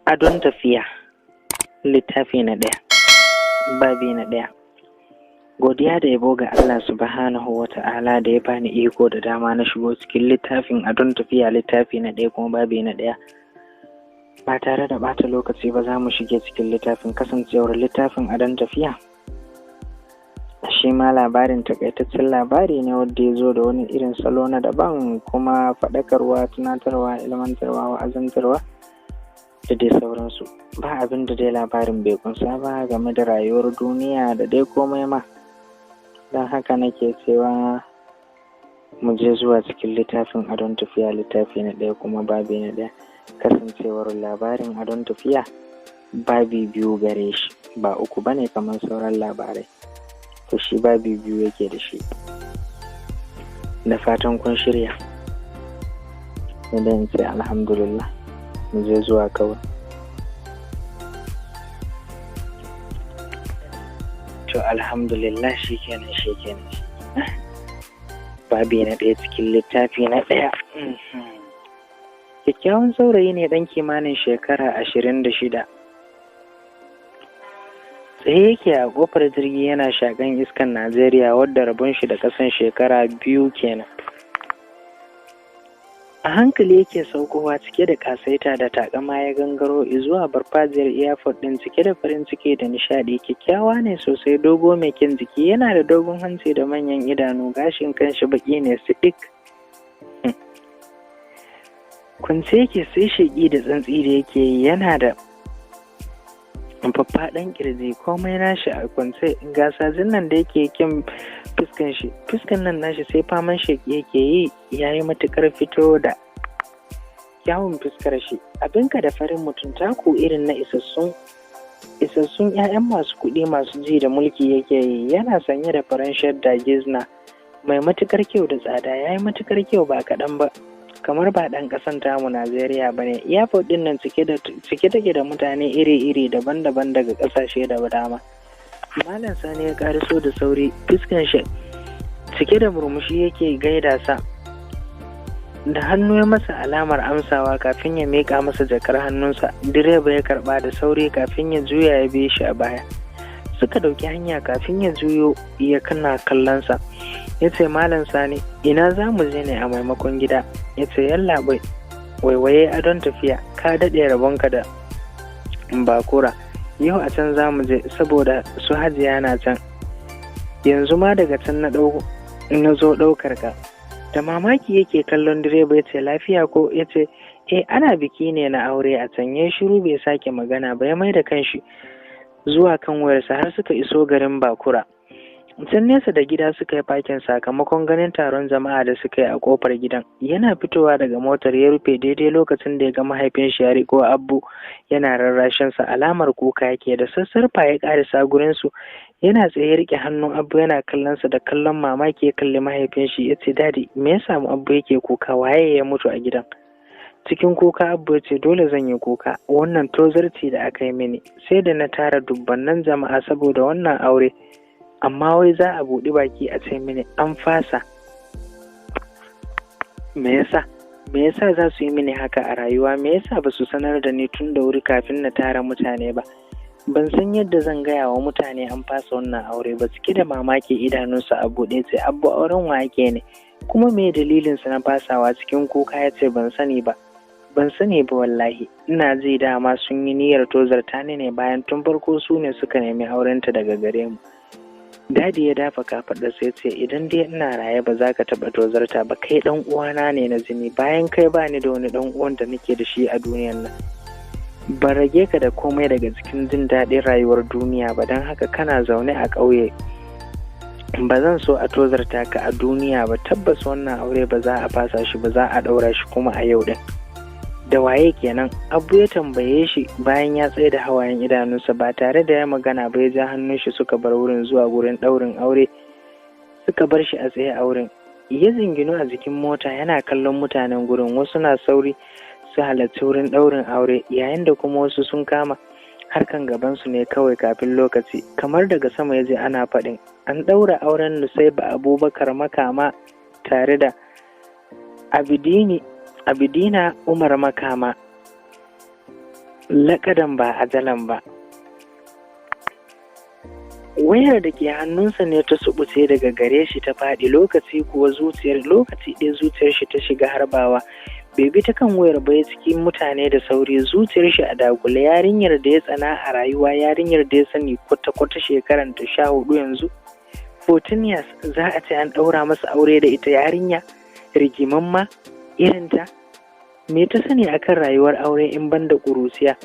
Adon tafiya, littafi na ɗaya, babi na ɗaya. Godiya da yabo ga Allah subhanahu wa ta'ala da ya bani iko da dama na shigo cikin littafin Adon tafiya, littafi na ɗaya kuma babi na ɗaya. Ba tare da ɓata lokaci ba, za mu shige cikin littafin. Kasancewar littafin Adon tafiya shi ma labarin takaitaccen labari ne wanda ya zo da wani irin salo na daban, kuma faɗakarwa, tunatarwa, ilmantarwa, wa'azantarwa da dai sauransu. Ba abin da dai labarin bai kunsa ba game da rayuwar duniya da dai komai ma. Don haka nake cewa mu je zuwa cikin littafin Adon tafiya, littafi na ɗaya kuma babi na ɗaya. Kasancewar labarin Adon tafiya babi biyu gare shi, ba uku bane kamar sauran labarai, to shi babi biyu yake da shi. Da fatan kun shirya, idan ce alhamdulillah, mu je zuwa kawai. To alhamdulillah, shikenan, shikenan. Babi na ɗaya cikin littafi na ɗaya. Kyakkyawan saurayi ne, ɗan kimanin shekara 26. Tsaye yake a ƙofar jirgi yana shaƙan iskan Najeriya, wadda rabon shi da ƙasan shekara 2 kenan. A hankali yake saukowa cike da ƙasaita da taƙama, ya gangaro zuwa farfajiyar airport ɗin cike da farin ciki da nishaɗi. Kyakkyawa ne sosai, dogo mai kyan jiki, yana da dogon hanci da manyan idanu, gashin kanshi baƙi ne siɗik. Kwance yake sai sheƙi da tsantsi da yake yi, yana da faffaɗan ƙirji, komai nashi a kwance, ga sajin nan da yake kyan fuskan shi, fuskan nan nashi sai faman sheƙi yake yi, ya yi matuƙar fito da kyawun fuskar shi. Abinka da farin mutum, taku irin na isassun 'ya'yan masu kuɗi masu ji da mulki yake yi. Yana sanye da farin shadda gizna mai matuƙar kyau da tsada, ya yi matuƙar kyau ba kaɗan ba, kamar ba ɗan ƙasan tamu Najeriya ba ne. Airport ɗin nan cike take da mutane iri-iri, daban-daban, daga ƙasashe da dama. Malam Sani ya ƙariso da sauri, fuskan shi cike da murmushi yake gaida sa. Da hannu ya masa alamar amsawa kafin ya miƙa masa jakar hannunsa. Direba ya karɓa da sauri kafin ya juya ya bi shi a baya. Suka ɗauki hanya. Kafin ya juyo ya kana kallonsa, ya ce, "Malam Sani, ina za mu je ne a maimakon gida?" Ya ce, "Yallaɓai, waiwaye adon tafiya, ka daɗe rabonka da Bakura. Yau a can za mu je saboda su Hajiya na can. Yanzu ma daga can na na zo ɗaukar ka." Da mamaki yake kallon direba, ya ce, "Lafiya ko?" Ya ce, "Eh, ana biki ne na aure a can." Ya shiru bai sake magana ba, ya mai da kanshi zuwa kan wayarsa har suka iso garin Bakura. Can nesa da gida suka yi fakin sakamakon ganin taron jama'a da suka yi a kofar gidan. Yana fitowa daga motar ya rufe daidai lokacin da ya ga mahaifin shi ya riko Abu yana rarrashin sa, alamar kuka yake. Da sassarfa ya karisa gurin su, yana tsaye rike hannun Abu yana kallon sa da kallon mamaki. Ya kalli mahaifin shi ya ce, "Daddy, me ya samu Abu yake kuka? Waye ya mutu a gidan?" Cikin kuka Abu ya ce, "Dole zan yi kuka, wannan tozarci da aka yi mini. Sai da na tara dubbannan jama'a saboda wannan aure, amma wai za a buɗi baki a ce mini an fasa. Me yasa? Me yasa za su yi mini haka a rayuwa? Me yasa ba su sanar da ni tun da wuri kafin na tara mutane ba? Ban san yadda zan gaya wa mutane an fasa wannan aure ba." Cike da mamaki, idanunsa a buɗe, ce, "Abu, auren wa ake ne? Kuma me dalilinsa na fasawa?" Cikin kuka ya ce, "Ban sani ba, ban sani ba wallahi. Ina ji dama sun yi niyyar tozarta ni ne, bayan tun farko su ne suka nemi aurenta daga gare mu." Daddy ya dafa kafaɗar sai ce, "Idan dai ina raye ba za ka taɓa tozarta ba. Kai ɗan uwana ne na jini. Bayan kai ba ni da wani ɗan uwan da nake da shi a duniyan nan. Ban rage ka da komai daga cikin jin daɗin rayuwar duniya ba, don haka kana zaune a ƙauye ba zan so a tozarta ka a duniya ba. Tabbas wannan aure ba za a fasa shi ba, za a ɗaura shi kuma a yau ɗin." "Da waye kenan?" Abu ya tambaye shi bayan ya tsaye da hawayen idanunsa. Ba tare da ya magana ba ya ja hannun shi suka bar wurin zuwa gurin ɗaurin aure, suka bar shi a tsaye a wurin. Ya jinginu a jikin mota yana kallon mutanen gurin. Wasu na sauri su halarci wurin ɗaurin aure, yayin da kuma wasu sun kama harkan gabansu ne kawai kafin lokaci. Kamar daga sama ya je ana faɗin, "An ɗaura auren Nusaiba Abubakar Makama tare da Abidina Umar Makama." Lakadan ba ajalan ba. Wayar da ke hannunsa ne ta subuce daga gare shi ta faɗi. Lokaci kuwa zuciyar lokaci ɗaya zuciyar shi ta shiga harbawa. Bai bi ta kan wayar ba, ya cikin mutane da sauri, zuciyar shi a dagule. Yarinyar da ya tsana a rayuwa, yarinyar da ya sani kwata-kwata shekaran ta 14 yanzu, 14 years, za a ce an ɗaura masa aure da ita. Yarinya rigimamma irinta, me ta sani akan rayuwar aure in ban da ƙuruciya?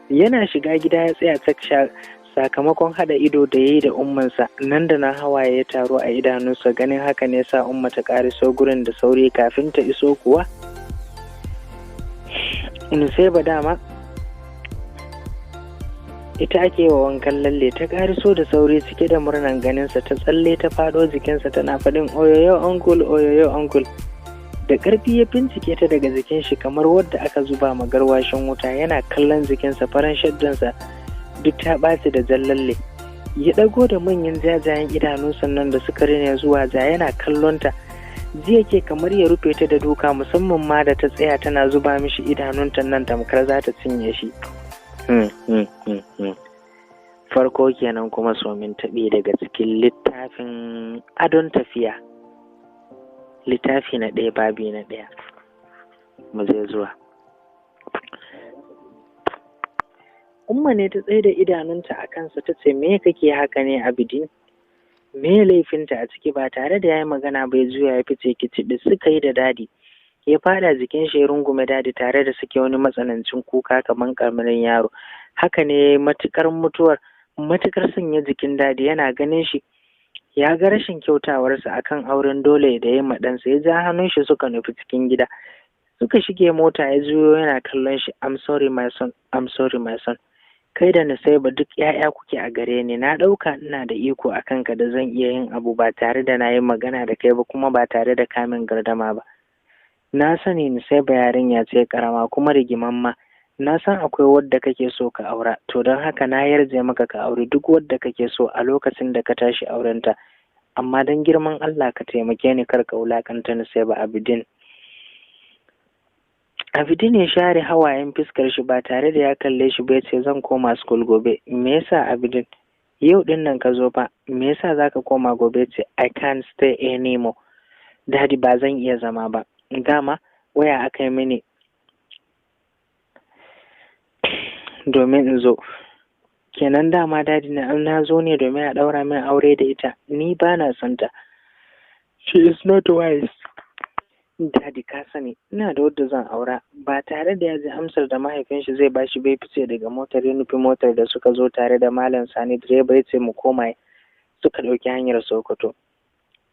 Yana shiga gida ya tsaya tak, sakamakon haɗa ido da ya yi da ummansa. Nan da nan hawaye ya taru a idanunsa. Ganin haka ne sa Umma ta ƙariso gurin da sauri. Kafin ta iso kuwa, Nusaiba, dama ita ake wa wankan lalle, ta ƙariso da sauri cike da murnan ganinsa. Ta tsalle ta faɗo jikinsa tana faɗin, "Oyoyo uncle, oyoyo uncle." Da ƙarfi ya bincike ta daga jikin shi kamar wadda aka zuba ma garwashin wuta. Yana kallon jikinsa, faran shaddansa duk ta ɓaci da jan lalle. Ya ɗago da manyan jajayen idanu sannan da suka rine zuwa ja yana kallonta. Ji yake kamar ya rufe ta da duka, musamman ma da ta tsaya tana zuba mishi idanunta nan tamkar za ta cinye shi. Farko kenan, kuma somin taɓi daga cikin littafin Adon Tafiya, littafi na ɗaya, babi na ɗaya. Mu je zuwa. Umma ne ta tsaye da idanunta a kansa ta ce, "Me kake haka ne, Abidin? Me laifinta a ciki?" Ba tare da ya yi magana bai juya ya fice. Kicibi suka yi da Dadi. Ya fada jikin shi ya rungume Dadi tare da suke wani matsanancin kuka kamar karamin yaro. Haka ne matukar mutuwar matukar sanya jikin Dadi. Yana ganin shi ya ga rashin kyautawarsa akan auren dole da ya ɗansa. Ya ja hannun shi suka nufi cikin gida, suka shige mota. Ya juyo yana kallon shi. "I'm sorry, my son, I'm sorry, my son. Kai da Nusaiba duk ‘ya'ya kuke a gare ni. Na ɗauka ina da iko a kanka da zan iya yin abu ba tare da na yi magana da kai ba, kuma ba tare da kamin gardama ba. Na sani Nusaiba yarinya ce karama kuma rigimamma. Na san akwai wadda kake so ka aura, to don haka na yarje maka ka auri duk wadda kake so a lokacin da ka tashi aurenta. Amma don girman Allah ka taimake ni, kar ka wulakanta Nusaiba, Abidin." Abidin ya share hawayen fuskar shi ba tare da ya kalle shi ba, ya ce, "Zan koma school gobe." "Me yasa, Abidin? Yau din nan ka zo fa, me yasa zaka koma gobe?" Ce, "I can't stay anymore, Daddy. Ba zan iya zama ba. Dama waya aka yi mini domin in zo kenan. Dama, Daddy, na zo ne domin a ɗaura min aure da ita. Ni ba na son ta. She is not wise. Daddy, ka sani ina da wadda zan aura." Ba tare da ya ji amsar da mahaifin shi zai bashi bai fice daga motar, ya nufi motar da suka zo tare da Malam Sani direba. Ya ce, "Mu koma." Suka ɗauki hanyar Sokoto.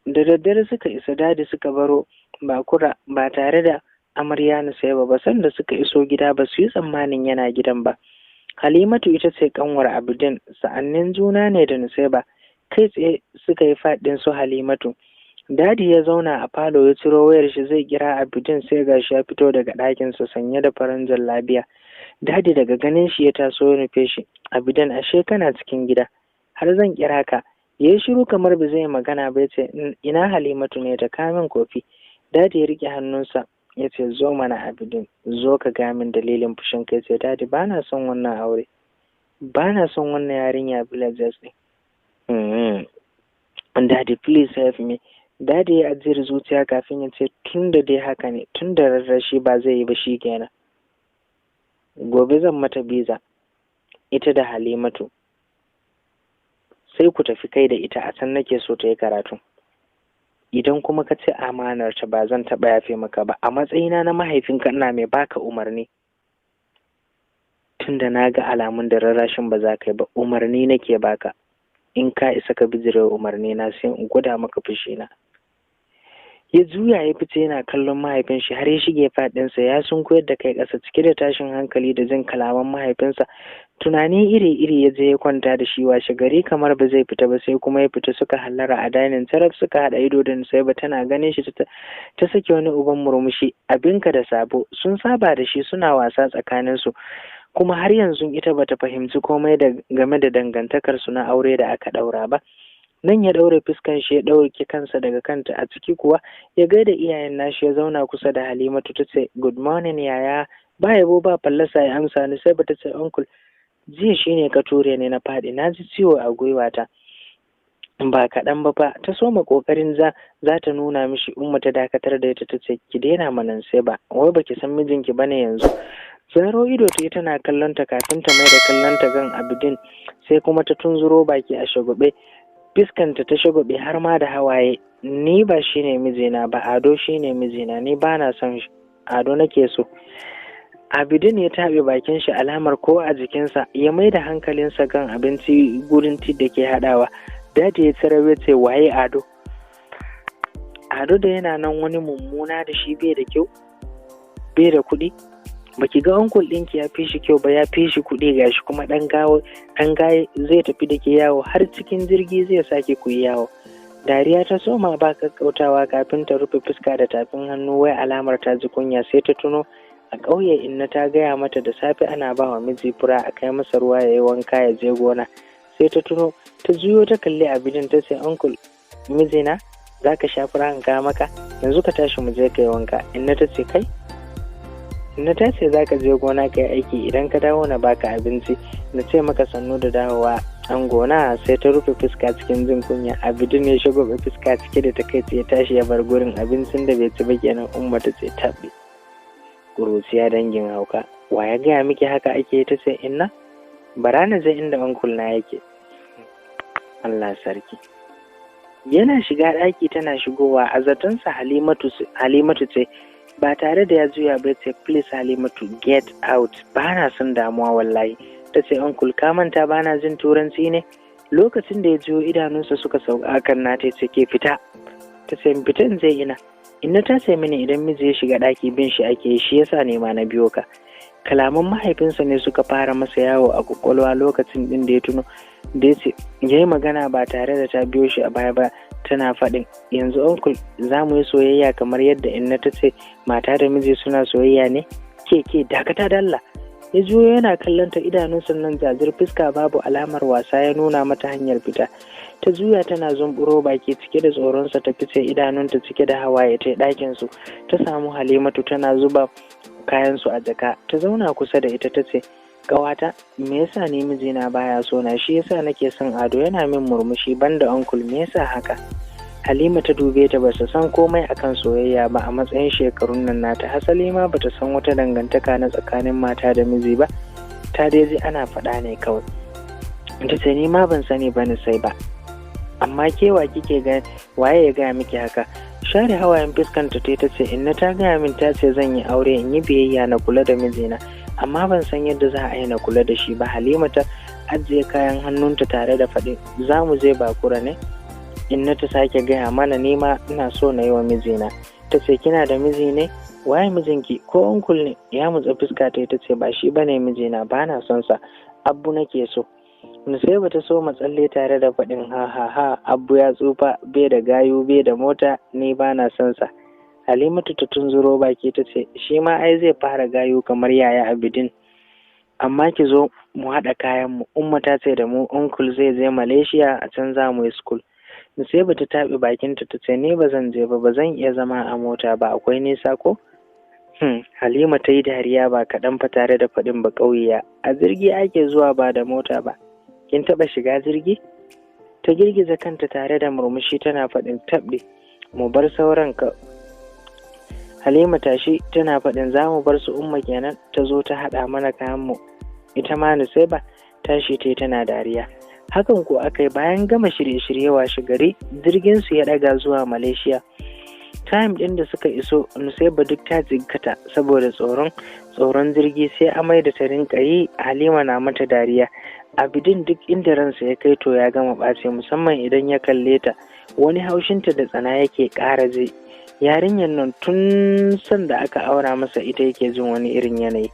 Da daddare suka isa. Dadi suka baro Bakura ba tare da amarya Nusaiba ba. Sanda suka iso gida, ba su yi tsammanin yana gidan ba. Halimatu ita ce kanwar Abidin, sa'annin juna ne da Nusaiba. Kai tsaye suka yi faɗin su Halimatu. Dadi ya zauna a falo ya ciro wayar shi zai kira Abidin, sai gashi ya fito daga ɗakinsa sanye da farin jallabiya. Dadi daga ganin shi ya taso ya nufe shi. "Abidin, ashe kana cikin gida. Har zan kira ka." Ya yi shiru kamar ba zai magana ba, ya ce, "Ina Halimatu ne ta kamin kofi?" Dadi ya riƙe hannunsa ya ce, "Zo mana, Abidin, zo ka ga min dalilin fushin kai." Ce, "Dadi, ba na son wannan aure. Ba na son wannan yarinya villagers ne. Daddy, please help me." Dadi ya ajiyar zuciya kafin ya ce, "Tun da dai haka ne, tun da rarrashi ba zai yi ba, shi kenan. Gobe zan mata biza, ita da Halimatu. Sai ku tafi kai da ita, a can nake so ta yi karatu. Idan kuma ka ci amanar ta, ba zan taɓa yafe maka ba. A matsayina na mahaifinka, ina mai baka umarni. Tun da na ga alamun da rarrashin ba za ka yi ba, umarni nake baka. In ka isa ka bijire umarni na, sai in gwada maka fushina." Ya juya ya fice yana kallon mahaifin shi har ya shige faɗinsa, ya sunkuyar da kai ƙasa cike da tashin hankali da jin kalaman mahaifinsa. Tunani iri-iri ya je ya kwanta da shi. Washe gari kamar ba zai fita ba, sai kuma ya fita. Suka hallara a dining taraf, suka haɗa ido da Nusaiba. Tana ganin shi ta sake wani uban murmushi, abinka da sabo. Sun saba da shi, suna wasa tsakaninsu, kuma har yanzu ita bata fahimci komai da game da dangantakar su na aure da aka ɗaura ba. Nan ya ɗaure fuskan shi, ya ɗauke kansa daga kanta. A ciki kuwa ya gaida iyayen nashi, ya zauna kusa da Halimatu. Ta ce, "Good morning, yaya." Ba yabo ba fallasa ya amsa. Nusaiba ta ce, "Uncle, jiya shine ka ture ni na faɗi, na ji ciwo a gwiwata ba kaɗan ba fa." Ta soma ƙoƙarin za ta nuna mishi. Umma ta dakatar da ita, ta ce, "Ki daina mana ba, wai baki san mijinki bane yanzu?" Zaro ido ta yi tana kallon ta kafin ta mai da kallon ta gan Abidin, sai kuma ta tunzuro baki a shagwabe, fiskanta ta shagwabe har ma da hawaye. "Ni ba shine mijina ba, Ado shine mijina. Ni ba na son shi, Ado nake so." Abidin ya taɓe bakin shi alamar ko a jikinsa, ya mai da hankalinsa kan abinci gurin tea da ke haɗawa. Daddy ya tsarabe ce, "Waye Ado? Ado da yana nan wani mummuna da shi, bai da kyau, bai da kuɗi. Baki ga uncle ɗinki ya fi shi kyau ba, ya fi shi kuɗi, gashi kuma ɗan gawo, ɗan gaye, zai tafi da ke yawo, har cikin jirgi zai sake ku yi yawo." Dariya ta soma ba kakkautawa kafin ta rufe fuska da tafin hannu, wai alamar ta ji kunya. Sai ta tuno a ƙauye inna ta gaya mata da safe ana ba wa miji fura, a kai masa ruwa ya yi wanka ya je gona. Sai ta tuno, ta juyo ta kalli Abidin, ta ce, "Uncle, mijina, za ka sha fura? In kawo maka yanzu? Ka tashi mu je ka yi wanka. Inna ta ce kai, inna ta ce za ka je gona ka yi aiki, idan ka dawo na baka abinci, na ce maka sannu da dawowa an gona." Sai ta rufe fuska cikin jin kunya. Abidin ya shigo fuska cike da takaici, ya tashi ya bar gurin. Abincin da bai ci ba kenan. Umma ta ce, "Taɓe, ƙuruciya dangin hauka, wa ya gaya miki haka ake?" Ta ce, "Inna, bara na je inda uncle na yake." Allah sarki. Yana shiga ɗaki tana shigowa. A zatonsa Halimatu ce. Ba tare da ya juya ba ce, "Please Halimatu, get out, ba na son damuwa wallahi." Ta ce, "Uncle, ka manta ba na jin Turanci ne?" Lokacin da ya juyo, idanunsa suka sauka kan nata, ce, "Ke fita." Ta ce, "Fita in zai ina? Inna ta ce mini idan miji ya shiga ɗaki bin shi ake yi, shi yasa ne ma na biyo ka." Kalaman mahaifinsa ne suka fara masa yawo a kwakwalwa lokacin din da ya tuno da ya ce ya yi magana ba tare da ta biyo shi a baya ba, tana faɗin, "Yanzu uncle, za mu yi soyayya kamar yadda inna ta ce mata da miji suna soyayya ne?" "Ke, ke dakata dalla." Ya juyo yana kallon ta, idanunsa nan jajir, fuska babu alamar wasa, ya nuna mata hanyar fita. Ta juya tana zumburo baki cike da tsoronsa, ta fice, idanunta cike da hawaye, ta ɗakin su. Ta samu Halimatu tana zuba kayansu a jaka. Ta zauna kusa da ita, ta ce, "Ƙawata, me yasa ni mijina baya so na? Shi yasa nake son Ado, yana min murmushi, banda uncle. Me yasa haka?" Halima ta dube ta. Ba su san komai akan soyayya ba a matsayin shekarun nan nata. Hasali ma bata san wata dangantaka na tsakanin mata da miji ba, ta dai ji ana faɗa ne kawai. Ta ce, "Ni ma ban sani ba ni sai ba, amma kewa kike ga waye ya gaya miki haka?" Share hawayen fuskanta ta ce, "Inna ta gaya min, ta ce zan yi aure in yi biyayya na kula da mijina, amma ban san yadda za a yi na kula da shi ba." Halima ta ajiye kayan hannunta tare da faɗin, "Za mu je Bakura ne, inna ta sake gaya mana. Ni ma ina so na yi wa mijina." Ta ce, "Kina da miji ne? Waye mijinki? Ko uncle ne?" Ya mutsa fuska ta ce, "Ba shi bane mijina, ba na son sa, Abu nake so." Nusaiba ta so tsalle tare da faɗin, "Ha ha ha, Abu ya tsufa, bai da gayu, bai da mota, ni ba na son sa." Halimatu ta tunzuro baki, ta ce, "Shi ma ai zai fara gayu kamar yaya Abidin. Amma ki zo mu haɗa kayan mu, Umma ta ce da mu uncle zai je Malaysia, a can za mu yi school." Nusaiba ta taɓe bakinta, ta ce, "Ni ba zan je ba, ba zan iya zama a mota ba, akwai nisa ko?" Halima ta yi dariya ba kaɗan fa tare da faɗin, "Ba ƙauyiya, a jirgi ake zuwa ba da mota ba. Kin taɓa shiga jirgi?" Ta girgiza kanta tare da murmushi tana faɗin, "Taɓe, mu bar sauran ka." Halima tashi tana faɗin, "Za mu bar su Umma kenan." Ta zo ta haɗa mana kayan mu. Ita ma Nusaiba tashi ta tana dariya. Hakan ko aka yi. Bayan gama shirye-shirye, washe gari jirgin su ya ɗaga zuwa Malaysia. Time ɗin da suka iso, Nusaiba duk ta jikkata saboda tsoron jirgi, sai amai da ta rinka yi. Halima na mata dariya. Abidin duk inda ransa ya kai to ya gama ɓace, musamman idan ya kalle ta, wani haushinta da tsana yake ƙara ji. Yarinyar nan tun sanda aka aura masa ita yake jin wani irin yanayi.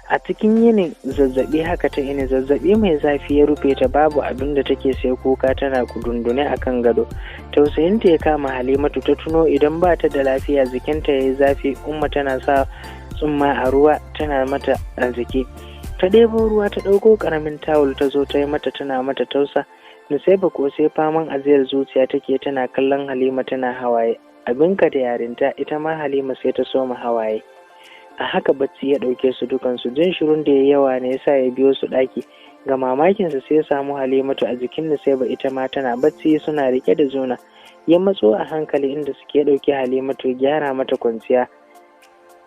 A cikin yinin zazzabi haka ta ini, zazzabi mai zafi ya rufe ta, babu abin da take sai kuka, tana kudundune a kan gado. Tausayinta ya kama Halimatu. Ta tuno idan ba ta da lafiya, jikinta ya yi zafi, Umma tana sa tsumma a ruwa tana mata a jiki. Ta ɗebo ruwa, ta ɗauko ƙaramin tawul, ta zo ta yi mata, tana mata tausa. Nusaiba ko sai faman ajiyar zuciya take, tana kallon Halima tana hawaye. Abinka da yarinta. Ita ma Halima sai ta soma hawaye. A haka bacci ya ɗauke su dukansu. Jin shirun da ya yawa ne yasa ya biyo su ɗaki. Ga mamakinsa sai ya samu Halimatu a jikin Nusaiba, ita ma tana bacci, suna rike da juna. Ya matso a hankali inda suke, ɗauki Halimatu gyara mata kwanciya.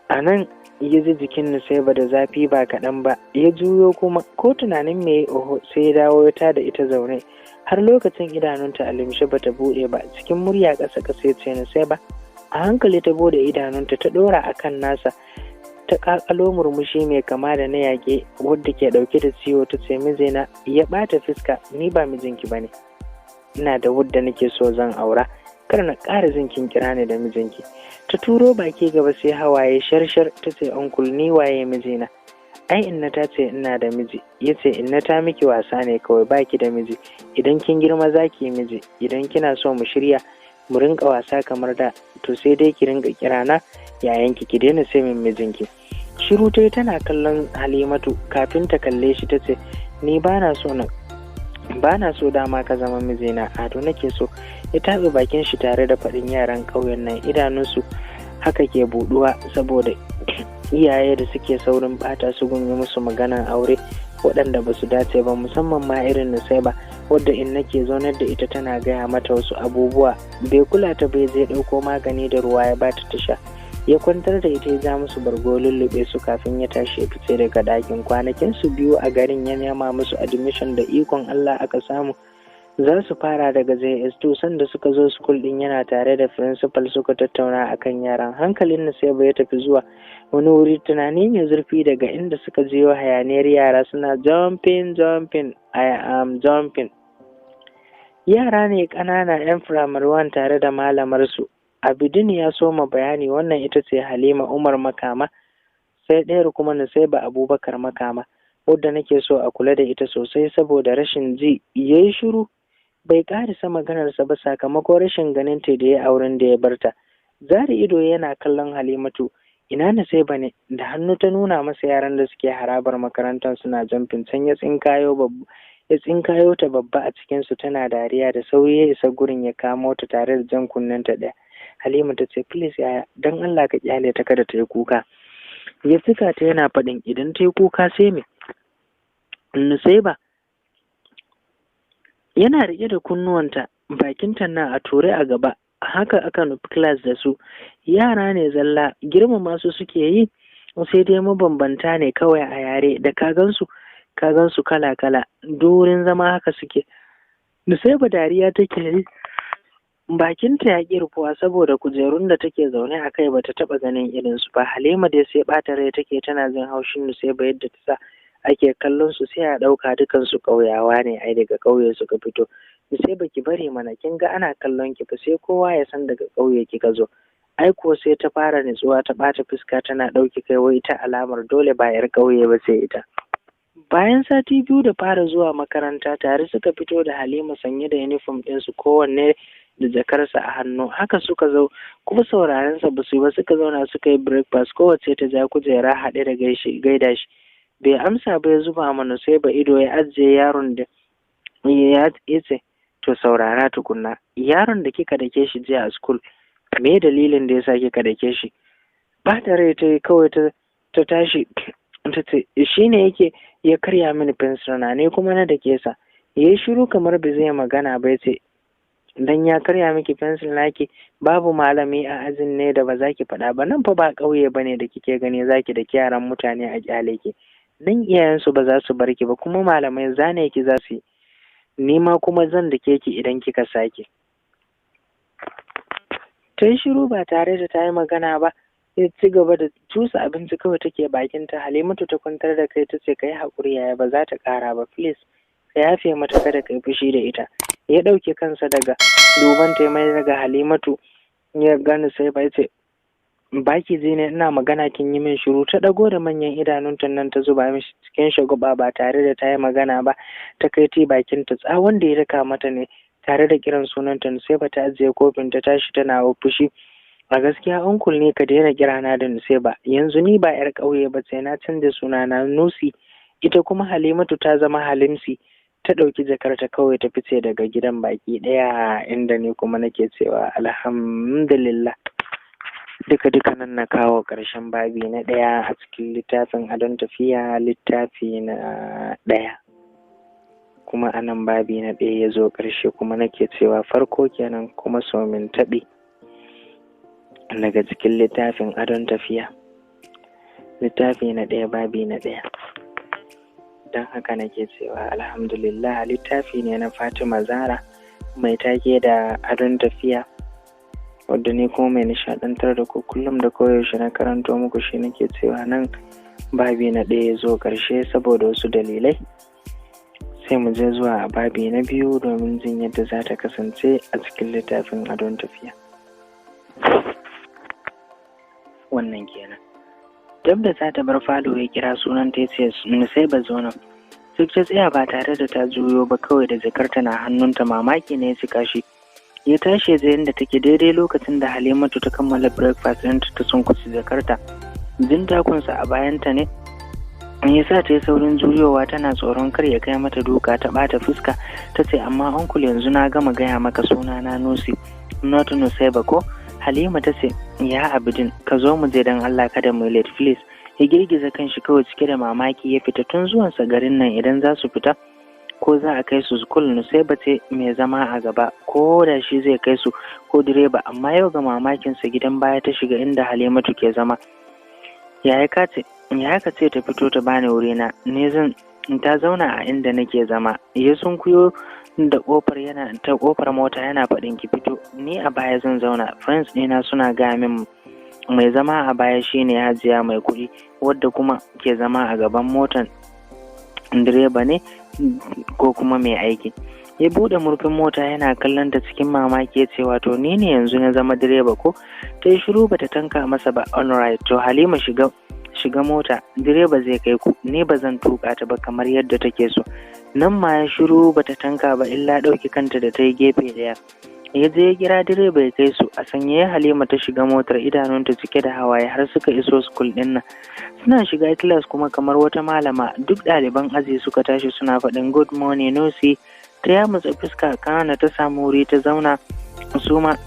A nan ya ji jikin Nusaiba da zafi ba kaɗan ba. Ya juyo kuma ko tunanin me oho, sai ya dawo ya tada ita zaune. Har lokacin idanunta a limshe, bata buɗe ba. Cikin murya ƙasa ƙasa ya ce, "Nusaiba." A hankali ta bude idanunta ta ɗora a kan nasa, ta ƙaƙalo murmushi mai kama da na yaƙe wadda ke ɗauke da ciwo, ta ce, "Mijina." Ya ɓata fuska, "Ni ba mijinki ba ne, ina da wadda nake so zan aura. Kar na ƙara jin kin kira ni da mijinki." Ta turo baki gaba sai hawaye sharshar, ta ce, "Uncle, ni waye mijina? Ai inna ta ce ina da miji." Ya ce, "Inna ta miki wasa ne kawai, baki da miji. Idan kin girma za ki yi miji. Idan kina so mu shirya mu rinka wasa kamar da, to sai dai ki rinka kirana yayanki, ki daina sai min mijinki." Shiru ta tana kallon Halimatu kafin ta kalle shi, ta ce, "Ni bana so na bana so dama ka zama mijina, Ado nake so." Ya taɓe bakin shi tare da faɗin, "Yaran ƙauyen nan idanunsu haka ke buɗuwa saboda iyaye da suke saurin ɓata su gunyi musu maganan aure waɗanda ba su dace ba, musamman ma irin Nusaiba wadda in nake zaunar da ita tana gaya mata wasu abubuwa." Bai kula ta bai zai ɗauko magani da ruwa ya bata ta sha, ya kwantar da ita, ya ja musu bargo lullube su kafin ya tashi ya fice daga ɗakin. Kwanakin su 2 a garin ya nema musu admission, da ikon Allah aka samu, za su fara daga JS2. Sanda suka zo school din yana tare da principal suka tattauna akan yaran. Hankalin Nusaiba ya tafi zuwa wani wuri, tunani mai zurfi, daga inda suka jiyo hayaniyar yara suna "Jumping, jumping, I am jumping." Yara ne ƙanana 'yan primary one tare da malamar su. Abidin ya soma bayani, "Wannan ita ce Halima Umar Makama, sai ɗayar kuma Nusaiba Abubakar Makama, wadda nake so a kula da ita sosai saboda rashin ji." Yayi shiru bai ƙarisa maganarsa ba sakamakon rashin ganin ta da ya auren da ya barta. Zari ido yana kallon Halimatu. "Ina Nusaiba ne?" Da hannu ta nuna masa yaran da suke harabar makarantar suna jumping. Can ya tsinkayo ta babba a cikinsu tana dariya. Da sauri ya isa gurin ya kamo ta tare da jan kunnenta ɗaya. Halima ta ce, "Please yaya, don Allah ka kyale ta, kada ta yi kuka." Ya cika ta yana faɗin, "Idan ta yi kuka sai me, Nusaiba?" Yana riƙe da kunnuwanta, bakinta na a ture a gaba. Haka aka nufi class da su. Yara ne zalla, girmama su suke yi, sai dai mabambanta ne kawai a yare. Da ka gansu kala kala, durin zama haka suke. Nusaiba dariya take yi, bakinta ya ƙi rufuwa saboda kujerun da take zaune a kai bata taɓa ganin irinsu ba. Halima dai sai ɓata rai take, tana jin haushin Nusaiba yadda ta sa ake kallon su, sai a ɗauka dukansu ƙauyawa ne, ai daga ƙauye suka fito. "Nusaiba, ki bari mana, kin ga ana kallon ki fa, sai kowa ya san daga ƙauye kika zo." Ai ko sai ta fara nutsuwa, ta ɓata fuska tana ɗauki kai, wai ita alamar dole ba 'yar ƙauye ba sai ita. Bayan sati 2 da fara zuwa makaranta, tare suka fito da Halima sanye da uniform ɗinsu, kowanne da jakarsa a hannu. Haka suka zo kuma sauraron sa basu yi ba, suka zauna suka yi breakfast, kowace ta ja kujera haɗe da gaida shi. Bai amsa ba, ya zuba mana sai ba ido, ya ajiye yaron da ya ce, "To saurara tukunna, yaron da kika dake shi jiya a school, me dalilin da yasa kika dake shi?" Ba ta rai ta yi kawai, ta tashi ta ce, "Shi ne yake ya karya mini fensir na ne, kuma na dake sa." Ya yi shiru kamar bai zai magana ba, ya ce, "Dan ya karya miki fensil naki, babu malami a ajin ne da ba za ki faɗa ba? Nan fa ba ƙauye ba ne da kike gani za ki da yaran mutane a ƙyale ki. Nan iyayensu ba za su bar ki ba, kuma malamai zane ki za su yi. Ni ma kuma zan dake ki idan kika sake." Ta yi shiru ba tare da ta yi magana ba. Ya ci gaba da cusa abinci kawai take bakinta. Halimatu ta kwantar da kai ta ce, "Ka yi haƙuri yaya, ba za ta ƙara ba. Please ka yafe mata, kada ka yi fushi da ita." Ya ɗauke kansa daga duban ta mai daga Halimatu, ya gani sai ba ce, "Baki ji ne ina magana kin yi min shiru?" Ta ɗago da manyan idanunta nan ta zuba mishi cikin shagwaba ba tare da ta yi magana ba, ta kai ti bakinta. Tsawon da ya raka mata ne tare da kiran sunanta. Sai ba ta ajiye kofin ta tashi tana fushi, "A gaskiya uncle ne ka daina kirana da Nusaiba. Yanzu ni ba yar ƙauye ba, sai na canza sunana Nusi, ita kuma Halimatu ta zama Halimsi." Ta ɗauki jakarta kawai ta fice daga gidan baki ɗaya, inda ni kuma nake cewa alhamdulillah. Duka duka nan na kawo ƙarshen babi na ɗaya a cikin littafin Adon Tafiya, littafi na ɗaya. Kuma a nan babi na ɗaya ya zo ƙarshe, kuma nake cewa farko kenan kuma somin taɓi daga cikin littafin Adon Tafiya, littafi na ɗaya, babi na ɗaya. Don haka nake cewa alhamdulillah, littafi ne na Fatima Zara mai take da Adon Tafiya, wadda ni kuma mai nishaɗantar da ku kullum da koyaushe na karanto muku shi. Nake cewa nan babi na ɗaya ya zo ƙarshe saboda wasu dalilai, sai mu je zuwa a babi na biyu domin jin yadda za ta kasance a cikin littafin Adon Tafiya. Wannan kenan. Dab da za ta bar falo ya kira sunan ta, ce, "Sai ba zo nan." Duk ta tsaya ba tare da ta juyo ba, kawai da jakarta na hannunta. Mamaki ne ya cika shi. Ya tashi ya je inda take daidai lokacin da Halimatu ta kammala breakfast ɗinta ta sunkuci jakarta. Jin takunsa a bayanta ne ya sa ta yi saurin juyowa, tana tsoron kar ya kai mata duka ta ɓata fuska. Ta ce, "Amma uncle, yanzu na gama gaya maka suna na Nusi, not Nusaiba ko?" Halima ta ce, "Ya Abidin, ka zo mu je, don Allah kada mu late, please." Ya girgiza kanshi kawai cike da mamaki ya fita. Tun zuwansa garin nan, idan za su fita ko za a kai su school, Nusaiba ce mai zama a gaba, ko da shi zai kai su ko direba. Amma yau ga mamakinsa gidan baya ta shiga inda Halimatu ke zama. "Yaya ka ce, ya ka ce ta fito ta bani wurina, ne zan ta zauna a inda nake zama." Ya sunkuyo da kofar yana ta kofar mota yana faɗin, "Ki fito, ni a baya zan zauna. Friends ɗina suna gaya min mai zama a baya shine hajiya mai kuɗi, wadda kuma ke zama a gaban motan direba ne ko kuma mai aiki." Ya buɗe murfin mota yana kallon ta cikin mamaki, ya ce, "Wato ni ne yanzu na zama direba ko?" Ta yi shiru bata tanka masa ba. "Alright, to Halima, shiga shiga mota, direba zai kai ku, ni ba zan tuƙa ta ba kamar yadda take so." Nan ma ya shiru bata tanka ba, illa ɗauki kanta da ta yi gefe ɗaya. Ya je ya kira direba ya kai su. A sanyaye Halima ta shiga motar, idanunta cike da hawaye, har suka iso school ɗin nan. Suna shiga class kuma kamar wata malama, duk ɗaliban aji suka tashi suna faɗin, "Good morning, Nusi." Ta yamutsa fuska, kana ta samu wuri ta zauna. Suma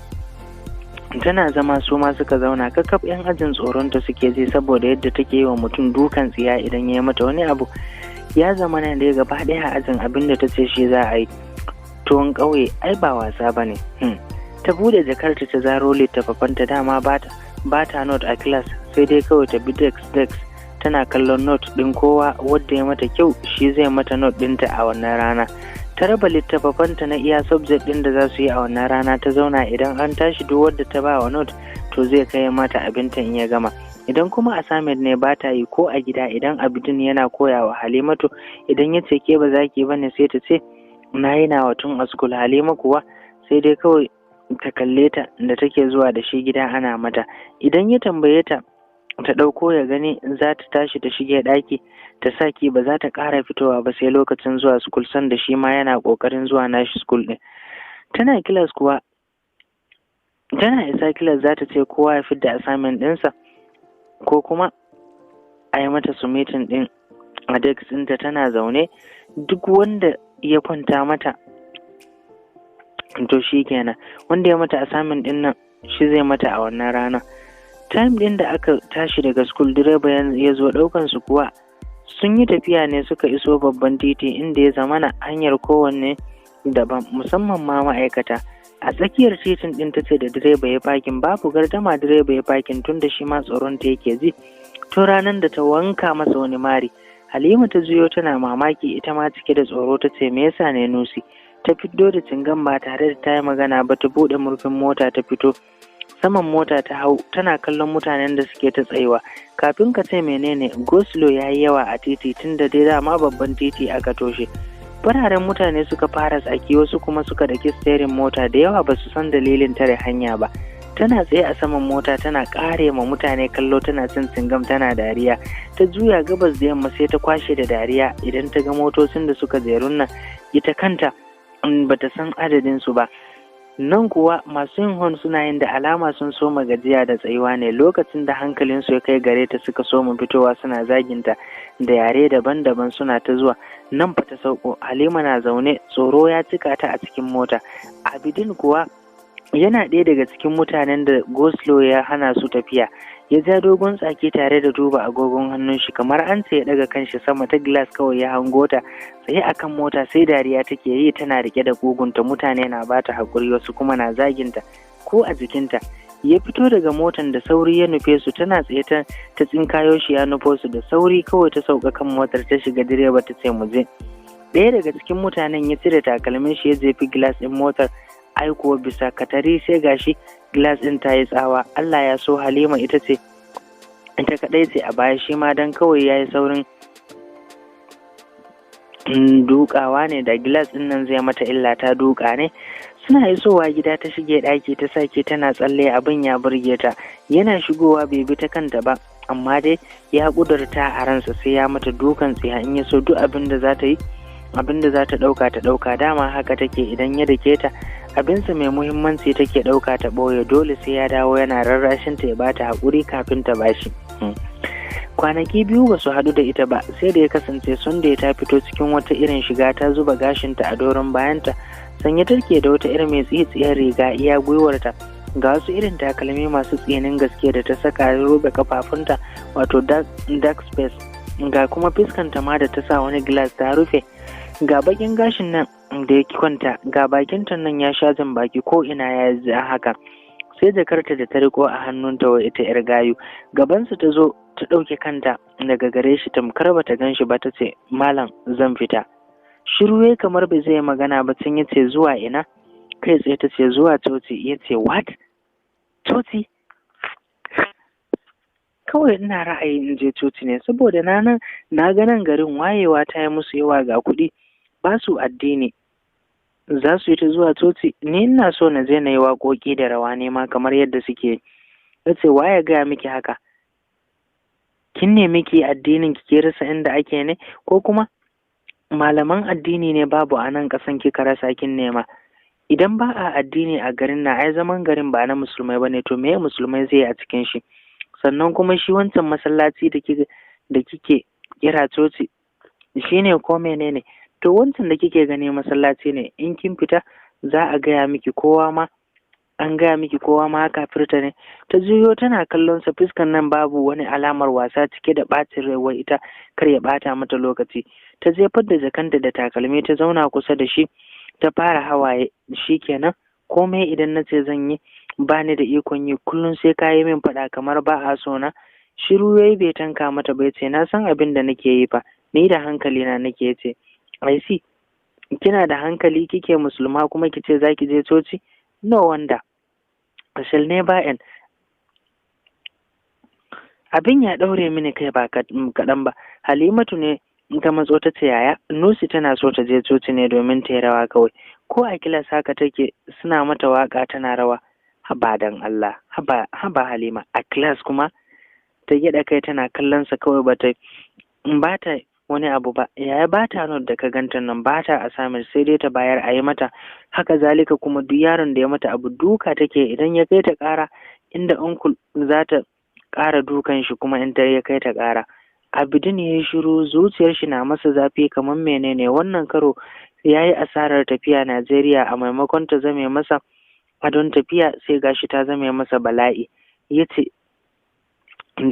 tana zama su ma suka zauna. Kakaf yan ajin tsoronta suke ji saboda yadda take yi wa mutum dukan tsiya idan ya yi mata wani abu. Ya zama nan da gaba ɗaya ajin abin da ta ce shi za a yi. Tuwon ƙauye ai ba wasa ba ne. Ta bude jakarta ta zaro littattafanta. Dama ba ta note a class, sai dai kawai ta bi desk desk tana kallon note ɗin kowa. Wadda ya mata kyau shi zai mata note ɗinta a wannan rana. Ta raba littattafanta na iya subject ɗin da za su yi a wannan rana. Ta zauna, idan an tashi duk wadda ta ba wa note to zai kai mata abinta in ya gama. Idan kuma assignment ne, ba ta yi ko a gida. Idan Abidin yana koya wa Halimatu, idan ya ce, "Ke ba za ki bane?" sai ta ce, "Na yi nawa tun a school." Halima kuwa sai dai kawai ta kalle ta da take zuwa da shi gida ana mata. Idan ya tambaye ta ta ɗauko ya gani, za ta tashi ta shige ɗaki ta saki, ba za ta ƙara fitowa ba sai lokacin zuwa school, sanda shi ma yana ƙoƙarin zuwa nashi school ɗin. Tana class kuwa, tana isa class za ta ce kowa ya fidda assignment ɗinsa ko kuma a yi mata submitting ɗin a desk ɗinta tana zaune. Duk wanda ya kwanta mata to shi kenan, wanda ya mata assignment ɗin nan shi zai mata a wannan rana. Time ɗin da aka tashi daga school, direba ya zo ɗaukan su kuwa sun yi tafiya ne suka iso babban titi inda ya zamana hanyar kowanne daban, musamman ma ma'aikata. A tsakiyar titin ɗin ta ce da direba ya parking. Babu gardama direba ya parking, tun da shi ma tsoron ta yake ji tun ranar da ta wanka masa wani mari. Halima ta juyo tana mamaki, ita ma cike da tsoro ta ce, "Me yasa ne, Nusi?" Ta fito da cingam ba tare da ta yi magana ba, ta buɗe murfin mota ta fito saman mota ta hau tana kallon mutanen da suke ta tsayuwa. Kafin ka ce menene, go-slow ya yi yawa a titi, tun da dai dama babban titi aka toshe. Fararen mutane suka fara tsaki, wasu kuma suka daki steering mota. Da yawa ba su san dalilin tare hanya ba. Tana tsaye a saman mota tana kare ma mutane kallo, tana cin cingam tana dariya. Ta juya gabas da yamma sai ta kwashe da dariya idan ta ga motocin da suka jerun nan, ita kanta bata san adadin su ba. Nan kuwa masu yin hon suna yin da alama sun soma gajiya da tsayuwa ne. Lokacin da hankalinsu ya kai gare ta suka soma fitowa suna zaginta da yare daban-daban, suna ta zuwa. Nan fa ta sauko. Halima na zaune, tsoro ya cika ta a cikin mota. Abidin kuwa Yana ɗaya daga cikin mutanen da Goslow ya hana su tafiya. Ya ja dogon tsaki tare da duba agogon hannun shi, kamar an ce ya ɗaga kanshi sama ta glass kawai ya hango ta tsaye akan mota, sai dariya take yi tana rike da kugunta. Mutane na bata haƙuri, wasu kuma na zaginta ko a jikinta. Ya fito daga motan da sauri ya nufe su. Tana tsaye ta tsinkayo shi ya nufo su da sauri. Kawai ta sauka kan motar ta shiga. Direba ta ce, "Mu je." Ɗaya daga cikin mutanen ya cire takalmin shi ya jefi glass ɗin motar. Ai kuwa bisa katari sai gashi glass ɗin ta yi tsawa. Allah ya so Halima ita ce ita kaɗai ce a baya, shi ma dan kawai ya yi saurin dukawa ne da glass ɗin nan zai mata illa, ta duka ne. Suna isowa gida ta shige ɗaki ta sake tana tsalle, abin ya burge ta. Yana shigowa bai bi ta kanta ba, amma dai ya ƙudurta a ransa sai ya mata dukan tsiya, in ya so duk abin da za ta yi, abin da za ta ɗauka ta ɗauka. Dama haka take, idan ya dake ta abinsa mai muhimmanci take ɗauka ta ɓoye. Dole sai ya dawo yana rarrashin ta ya bata haƙuri kafin ta bashi. Kwanaki 2 ba su haɗu da ita ba, sai da ya kasance Sunday ta fito cikin wata irin shiga, ta zuba gashinta a doron bayanta, sanye take da wata irin mai tsitsiyar riga iya gwiwarta, ga wasu irin takalmi masu tsinin gaske da ta saka robe kafafunta, wato dark space, ga kuma fuskanta ma da ta sa wani glass ta rufe, ga bakin gashin nan da ya kwanta, ga bakinta nan ya sha jan baki ko ina ya yi haka, sai jakarta da ta riko a hannunta, wa ita yar gayu. Gabansu ta zo ta ɗauke kanta daga gare shi tamkar bata gan shi ba, ta ce, "Malam, zan fita." Shiru ya kamar bai zai magana ba, tun ya ce, "Zuwa ina?" Kai tsaye ta ce, "Zuwa coci." Ya ce, "What? Coci?" "Kawai ina ra'ayi in je coci ne, saboda na nan na ga nan garin wayewa ta yi musu yawa, ga kuɗi, ba su addini, za su yi ta zuwa coci. Ni ina so na je na yi waƙoƙi da rawa ne ma kamar yadda suke." Ya ce, "Waye gaya miki haka? Kin nemi ki addinin ki ke rasa inda ake ne, ko kuma malaman addini ne babu a nan ƙasan kika rasa? Kin nema idan ba a addini a garin na, ai zaman garin ba na musulmai bane, to meye musulmai zai yi a cikin shi? Sannan kuma shi wancan masallaci da kike kira coci shine ko menene? To wancan da kike gani masallaci ne. In kin fita za a gaya miki kowa ma, an gaya miki kowa ma kafirta ne." Ta juyo tana kallon sa, fuskan nan babu wani alamar wasa, cike da ɓacin rai, wai ita kar ya ɓata mata lokaci. Ta jefar da jakanta da takalmi, ta zauna kusa da shi ta fara hawaye. "Shikenan, komai idan na ce zan yi ba ni da ikon yi, kullum sai ka yi min faɗa kamar ba a so na." Shiru yayi bai tanka mata ba. Ce, "Na san abin da nake yi fa, ni da hankali na nake." Ce, "I see, kina da hankali, kike musulma kuma kice zaki je coci? No wonder, I shall never end. Abin ya ɗaure mini kai ba kaɗan ba." Halimatu ne ta matso ta ce, "Yaya, Nusi tana so ta je coci ne domin ta yi rawa kawai. Ko a class haka take, suna mata waka tana rawa." "Haba dan Allah, haba, haba Halima, a class kuma?" Ta gyaɗa kai tana kallon sa kawai, bata ba ta wani abu ba. "Yaya, ba ta note da ka ganta nan, ba ta assignment, sai dai ta bayar a yi mata. Haka zalika kuma duk yaron da ya mata abu duka take. Idan ya kai ta ƙara inda uncle, za ta ƙara dukan shi kuma in ta ya kai ta ƙara." Abidin ya yi shiru, zuciyar shi na masa zafi kamar menene. Wannan karo ya yi asarar tafiya Najeriya, a maimakon ta zame masa adon tafiya sai gashi ta zame masa bala'i. Ya ce,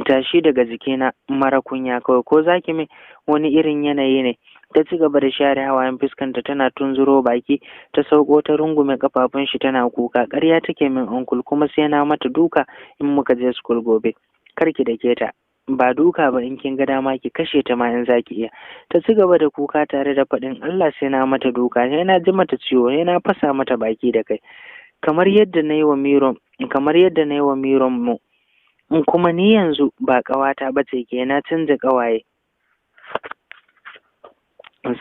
"Tashi daga jikina, mara kunya kawai, ko zaki min wani irin yanayi ne?" Ta ci gaba da share hawayen fuskanta tana tunzuro baki. Ta sauko ta rungume kafafun shi tana kuka. "Ƙarya take min, uncle, kuma sai na mata duka in muka je school gobe." "Kar ki dake ta, ba duka ba, in kin ga dama ki kashe ta ma in zaki iya." Ta ci gaba da kuka tare da faɗin, "Allah sai na mata duka, sai na ji mata ciwo, sai na fasa mata baki da kai kamar yadda na yi wa Miron, kamar yadda na yi wa Miron mu. Kuma ni yanzu ba ƙawata ba ce ke, na canza ƙawaye.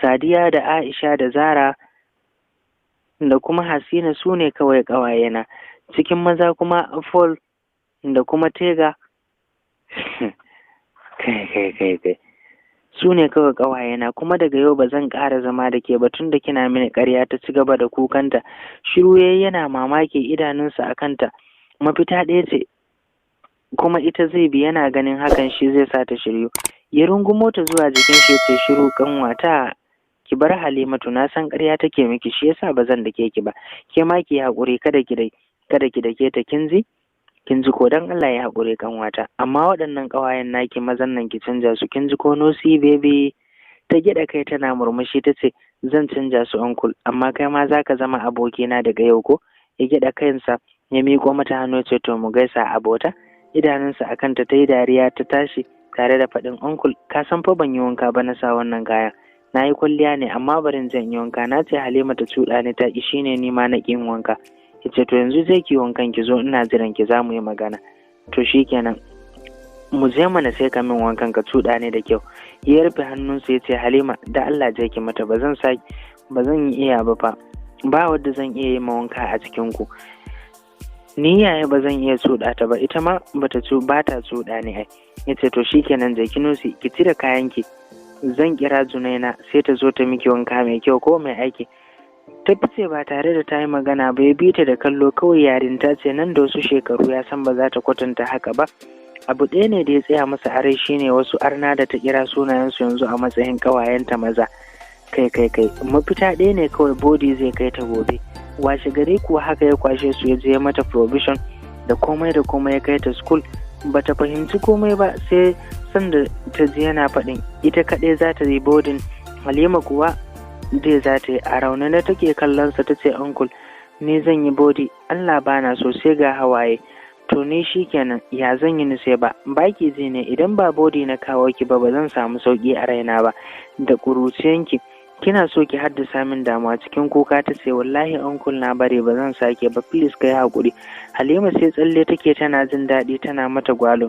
Sadiya da Aisha da Zara da kuma Hasina su ne kawai ƙawayena. Cikin maza kuma Paul da kuma Tega, kai kai kai kai, su ne kawai ƙawayena. Kuma daga yau ba zan ƙara zama da ke ba tun da kina mini ƙarya." Ta ci gaba da kukanta. Shiru yayi yana mamaki, idanunsa a kanta. Mafita ɗaya ce kuma ita zai bi, yana ganin hakan shi zai sa ta shiryu. Ya rungumo ta zuwa jikin shi, ce, "Shiru kanwata, ki bar Halimatu. Na san ƙarya take miki, shi yasa ba zan dake ki ba. Ke ma ki haƙuri, kada ki dai Kada ki dake ta, kin ji? Kin ji ko? Dan Allah ya haƙuri kanwata, amma waɗannan ƙawayen naki mazan nan ki canja su, kin ji ko, Nosi baby? Ta gyaɗa kai tana murmushi, ta ce, "Zan canja su, uncle, amma kai ma za ka zama abokina daga yau ko?" Ya gyaɗa kansa, ya miƙo mata hannu, ya ce, "To, mu gaisa abota." Idanunsa a kanta, ta yi dariya, ta tashi tare da faɗin, "Uncle, ka san fa ban yi wanka ba na sa wannan kaya. Na yi kwalliya ne, amma barin zan yi wanka. Na ce Halima ta cuɗa ni, ta ƙi, shine ni ma na ƙin wanka." Ya ce, "To, yanzu zai ki wankan, ki zo, ina jiran ki, za mu yi magana." "To, shikenan, mu je mana, sai ka min wankan, ka cuɗa ni da kyau." Ya rufe hannunsa, ya ce, "Halima, da Allah je ki mata, ba zan sa, ba zan iya ba fa. Ba wadda zan iya yi ma wanka a cikin ku. Ni yaya ba zan iya cuɗa ta ba, ita ma bata cu ba ta cuɗa ni ai." Ya ce, "To, shikenan, je ki Nusi, ki cire kayanki. Zan kira Junaina sai ta zo ta miki wanka mai kyau ko, mai aiki?" Ta fice ba tare da ta yi magana ba. Ya bi ta da kallo kawai. Yarinta ce, nan da wasu shekaru ya san ba za ta kwatanta haka ba. Abu ɗaya ne da ya tsaya masa a rai, shine wasu arna da ta kira sunayensu yanzu a matsayin ƙawayenta maza. Kai kai kai, mafita ɗaya ne kawai, boarding zai kai ta gobe. Washe gari kuwa haka ya kwashe su, ya je mata provision da komai da komai, ya kai ta school. Bata fahimci komai ba sai sanda ta ji yana faɗin ita kaɗai za ta yi boarding, Halima kuwa dai za ta yi. A raunana take kallonsa, ta ce, "Uncle, ni zan yi boarding? Allah bana so." Sai ga hawaye. "To, ni shikenan, ya zan yi sai ba baki ji ne? Idan ba boarding na kawo ki ba, ba zan samu sauki a raina ba. Da ƙuruciyanki kina so ki haddasa min damuwa." Cikin kuka ta ce, "Wallahi uncle, na bare, ba zan sake ba. Please kai hakuri." Halima sai tsalle take tana jin daɗi, tana mata gwalo.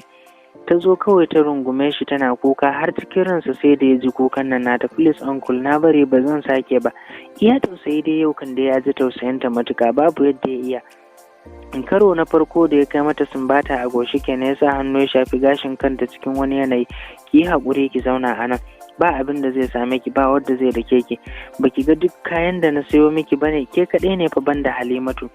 Ta zo kawai ta rungume shi tana kuka. Har cikin ransa sai da ya ji kukan nan nata. "Please uncle, na bari, ba zan sake ba." Iya tausayi dai, yau kan da ya ji tausayinta matuka, babu yadda ya iya. Karo na farko da ya kai mata sumbata a goshi kenan. Ya sa hannu ya shafi gashin kanta cikin wani yanayi. "Ki yi haƙuri, ki zauna a nan, ba abin da zai same ki, ba wadda zai dake ki. Baki ga duk kayan da na sayo miki bane? Ke kaɗai ne fa, banda Halimatu."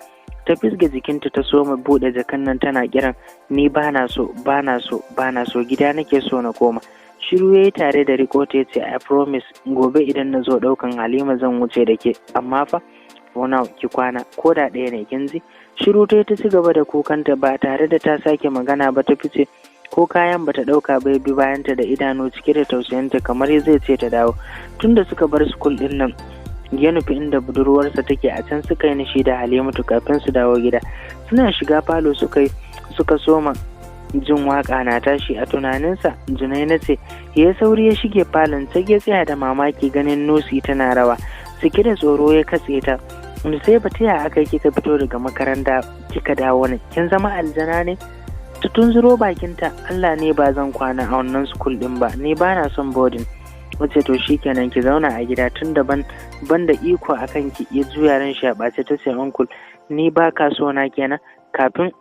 Ta fisge jikinta, ta soma buɗe jakan nan tana kiran, "Ni ba na so, ba na so, ba na so, gida nake so na koma." Shiru yayi tare da riko ta, yace, "I promise, gobe idan na zo ɗaukan Halima zan wuce da ke, amma fa for now ki kwana ko da ɗaya ne, kin ji?" Shiru ta, ta ci gaba da kukanta ba tare da ta sake magana ba. Ta fice, ko kayan bata ɗauka ba. Bi bayanta da idanu cike da tausayinta, kamar zai ce ta dawo. Tunda suka bar school ɗin nan, ya nufi inda budurwarsa take. A can suka yi nishi da Halimatu kafin su dawo gida. Suna shiga falo suka yi suka soma jin waka na tashi. A tunaninsa Junaina ce. Ya sauri ya shige falon, ta ya tsaya da mamaki ganin Nusi tana rawa. Cike da tsoro ya katse ta, "Sai ba ta aka kika fito daga makaranta kika dawo ne? Kin zama aljana ne?" Ta tunzuro bakinta, "Allah ne ba zan kwana a wannan school din ba, ni ba na son boarding." Wace to, shikenan, ki zauna a gida tun da ban ban da iko a kanki. Ya juya ran shi a ɓace. Ta ce, "Uncle, ni ba ka so na kenan?" Kafin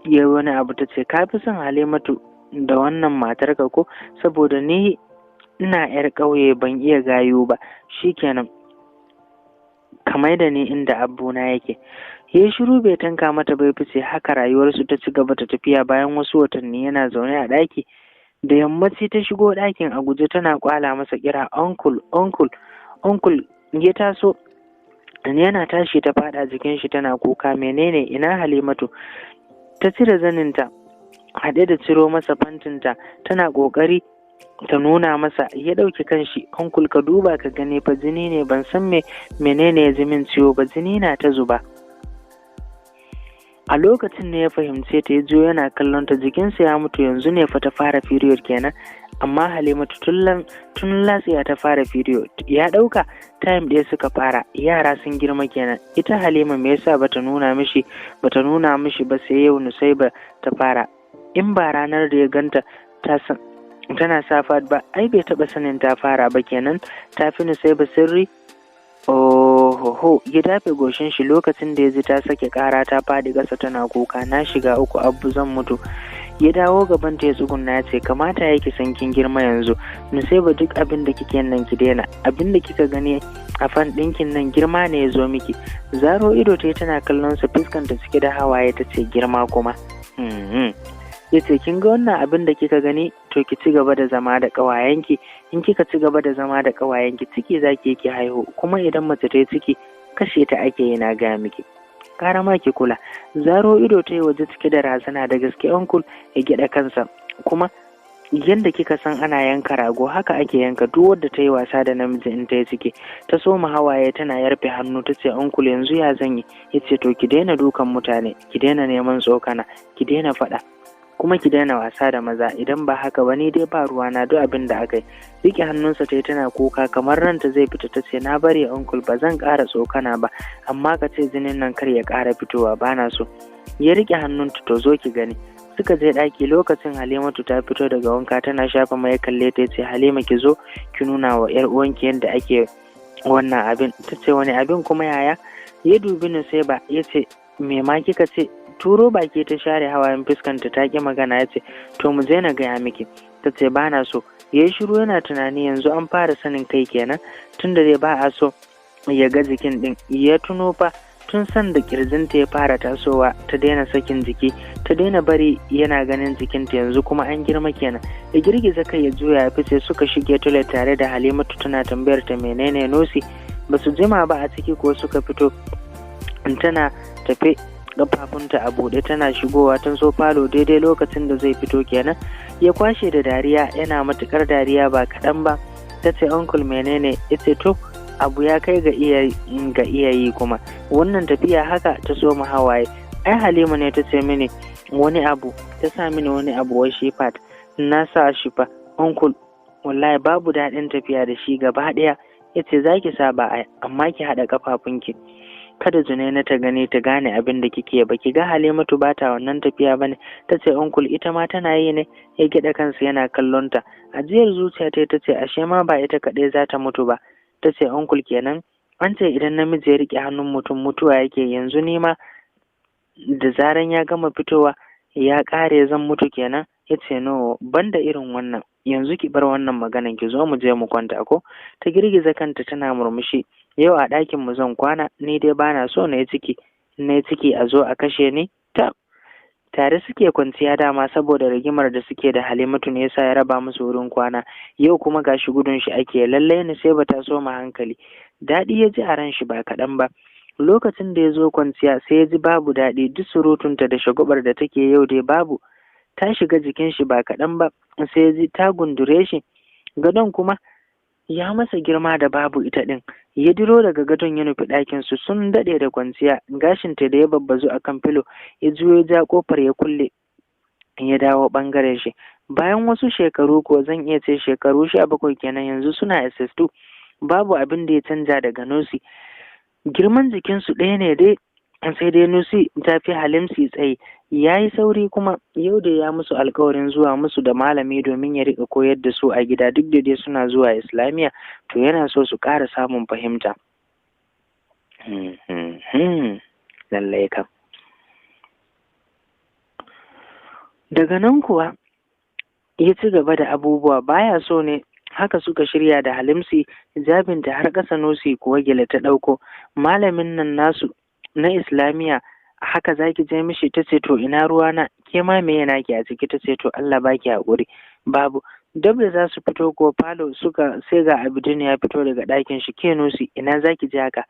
ya wani abu ta ce, "Ka fi son Halimatu da wannan matar ka ko? Saboda ni ina yar ƙauye, ban iya gayu ba. Shikenan, ka mai da ni inda abuna yake." Ya shiru, bai tanka mata bai fice. Haka rayuwarsu ta ci gaba ta tafiya. Bayan wasu watanni, yana zaune a ɗaki da yammaci, ta shigo ɗakin a guje tana kwala masa kira, "Uncle, uncle, uncle." Ya taso, yana tashi ta faɗa jikin shi tana kuka. "Menene? Ina Halimatu?" Ta cire zaninta haɗe da ciro masa pantinta, tana ƙoƙari ta nuna masa. Ya ɗauki kanshi, "Uncle, ka duba ka gani fa, jini ne. Ban san me menene ya ji min ciwo ba, jini na ta zuba." A lokacin ne ya fahimce ta. Ya juyo yana kallon ta, jikinsa ya mutu. Yanzu ne fa ta fara period kenan, amma Halimatu tun latsiya ta fara period. Ya ɗauka time ɗaya suka fara, yara sun girma kenan. Ita Halima me yasa bata nuna mishi ba sai yau Nusaiba ta fara? In ba ranar da ya ganta ta san tana sa pad ba, ai bai taɓa sanin ta fara ba kenan. Ta fi Nusaiba sirri. Ohoho! Ya dafe goshin shi lokacin da ya ji ta sake ƙara, ta faɗi ƙasa tana kuka. "Na shiga uku, Abu, zan mutu." Ya dawo gaban ta, ya tsugunna, ya ce, "Kamata ya ki san kin girma yanzu, Nusaiba. Duk abin da kike nan ki daina. Abin da kika gani a fan ɗinkin nan, girma ne ya zo miki." Zaro ido ta tana kallon sa, fuskanta cike da hawaye, ta ce, "Girma kuma?" Ya ce, "Kin ga wannan abin da kika gani? To, ki ci gaba da zama da ƙawayenki. In kika ci gaba da zama da ƙawayenki, ciki zaki ki haihu. Kuma idan mace ta yi ciki, kashe ta ake yi, na gaya miki." Kara ma ki kula. Zaro ido ta yi waje cike da razana. Da gaske uncle? Ya gyaɗa kansa. Kuma yadda kika san ana yanka rago, haka ake yanka duk wadda ta yi wasa da namiji in ta yi ciki. Ta soma hawaye tana yarfe hannu, ta ce, "Uncle, yanzu ya zan yi?" Ya ce, "To ki daina dukan mutane, ki daina neman tsokana, ki daina faɗa, kuma ki daina wasa da maza. Idan ba haka ba, ni dai ba ruwana duk abin da aka yi." Rike hannunsa ta yi tana kuka kamar ranta zai fita. Ta ce, "Na bari uncle, ba zan ƙara tsokana ba, amma ka ce jinin nan kar ya ƙara fitowa, ba na so." Ya rike hannunta. "To zo ki gani." Suka je ɗaki. Lokacin Halimatu ta fito daga wanka tana shafa mai. Kalle ta, ce, "Halima, ki zo ki nuna wa yar uwanki yadda ake wannan abin." Ta ce, "Wani abin kuma, yaya?" Ya dubi ni sai ba ya ce, "Me ma kika ce?" Turo baki ta share hawayen fuskanta, ta ki magana. Ya ce, "To mu je na gaya miki." Ta ce, "Ba na so." Ya yi shiru yana tunani, yanzu an fara sanin kai kenan, tunda dai ba a so ya ga jikin din. Ya tuno fa tun san da kirjinta ya fara tasowa ta daina sakin jiki, ta daina bari yana ganin jikinta, yanzu kuma an girma kenan. Ya girgiza kai, ya juya ya fice. Suka shige toilet tare da Halimatu, tana tambayar ta menene nosi. Ba su jima ba a ciki ko suka fito, tana tafe kafafunta a buɗe. Tana shigowa tun so falo daidai lokacin da zai fito kenan. Ya kwashe da dariya, yana matukar dariya ba kaɗan ba. Ta ce, "Uncle, menene?" Ya ce, "To abu ya kai ga iya yi kuma wannan tafiya haka." Ta so mu hawaye. "Ai Halima ne ta ce mini wani abu, ta sa mini wani abu wai shi pad. Na sa shi fa uncle, wallahi babu daɗin tafiya da shi gaba ɗaya." Ya ce, "Za ki saba ai, amma ki haɗa ƙafafunki, kada Junaina ta gani ta gane abin da kike ba. Ki ga Halimatu ba ta wannan tafiya bane?" Ta ce, "Uncle, ita ma tana yi ne?" Ya gyaɗa kansa yana kallon ta. Ajiyar zuciya ta ce, ashe ma ba ita kaɗai za ta mutu ba. Ta ce, "Uncle, kenan an ce idan namiji ya riƙe hannun mutum mutuwa yake, yanzu ni ma da zaran ya gama fitowa ya ƙare zan mutu kenan?" Ya ce, "No, banda irin wannan. Yanzu ki bar wannan maganan, ki zo mu je mu kwanta ko?" Ta girgiza kanta tana murmushi. "Yau a ɗakin mu zan kwana, ni dai bana so na yi ciki, na yi ciki a zo a kashe ni." Ta tare suke kwanciya dama, saboda rigimar da suke da Halimatu ne yasa ya raba musu wurin kwana. Yau kuma gashi gudun shi ake. Lallai ni sai bata so ma hankali. Daɗi ya ji a ran shi ba kaɗan ba. Lokacin da ya zo kwanciya sai ya ji babu daɗi, duk surutunta da shagubar da take yau dai babu. Ta shiga jikin shi ba kaɗan ba, sai ya ji ta gundure shi. Gadon kuma ya masa girma da babu ita ɗin. Ya diro daga gadon ya nufi ɗakin su. Sun daɗe da kwanciya. Gashinta da ya babbazu a kan filo. Ya juyo, ja ƙofar ya kulle, ya dawo ɓangaren shi. Bayan wasu shekaru ko zan iya ce shekaru 17 kenan, yanzu suna SS2. Babu abin da ya canja daga Nusi. Girman jikinsu ɗaya ne dai, sai dai Nusi ta fi Halimsi tsayi. Ya yi sauri kuma yau da ya musu alkawarin zuwa musu da malami domin ya riƙa koyar da su a gida. Duk da dai suna zuwa Islamiyya, to yana so su ƙara samun fahimta. Lallai kam. Daga nan kuwa ya ci gaba da abubuwa baya so ne. Haka suka shirya da Halimsi, hijabinta har ƙasa, Nusi kuwa gele ta ɗauko. Malamin nan nasu na Islamiyya haka zaki je mishi? Ta ce, "To ina ruwana? Ke ma me yana ki a ciki?" Ta ce, "To Allah baki haƙuri, babu." Dab da za su fito ko falo suka sai ga Abidin ya fito daga ɗakin shi. "Ke Nusi, ina zaki je haka?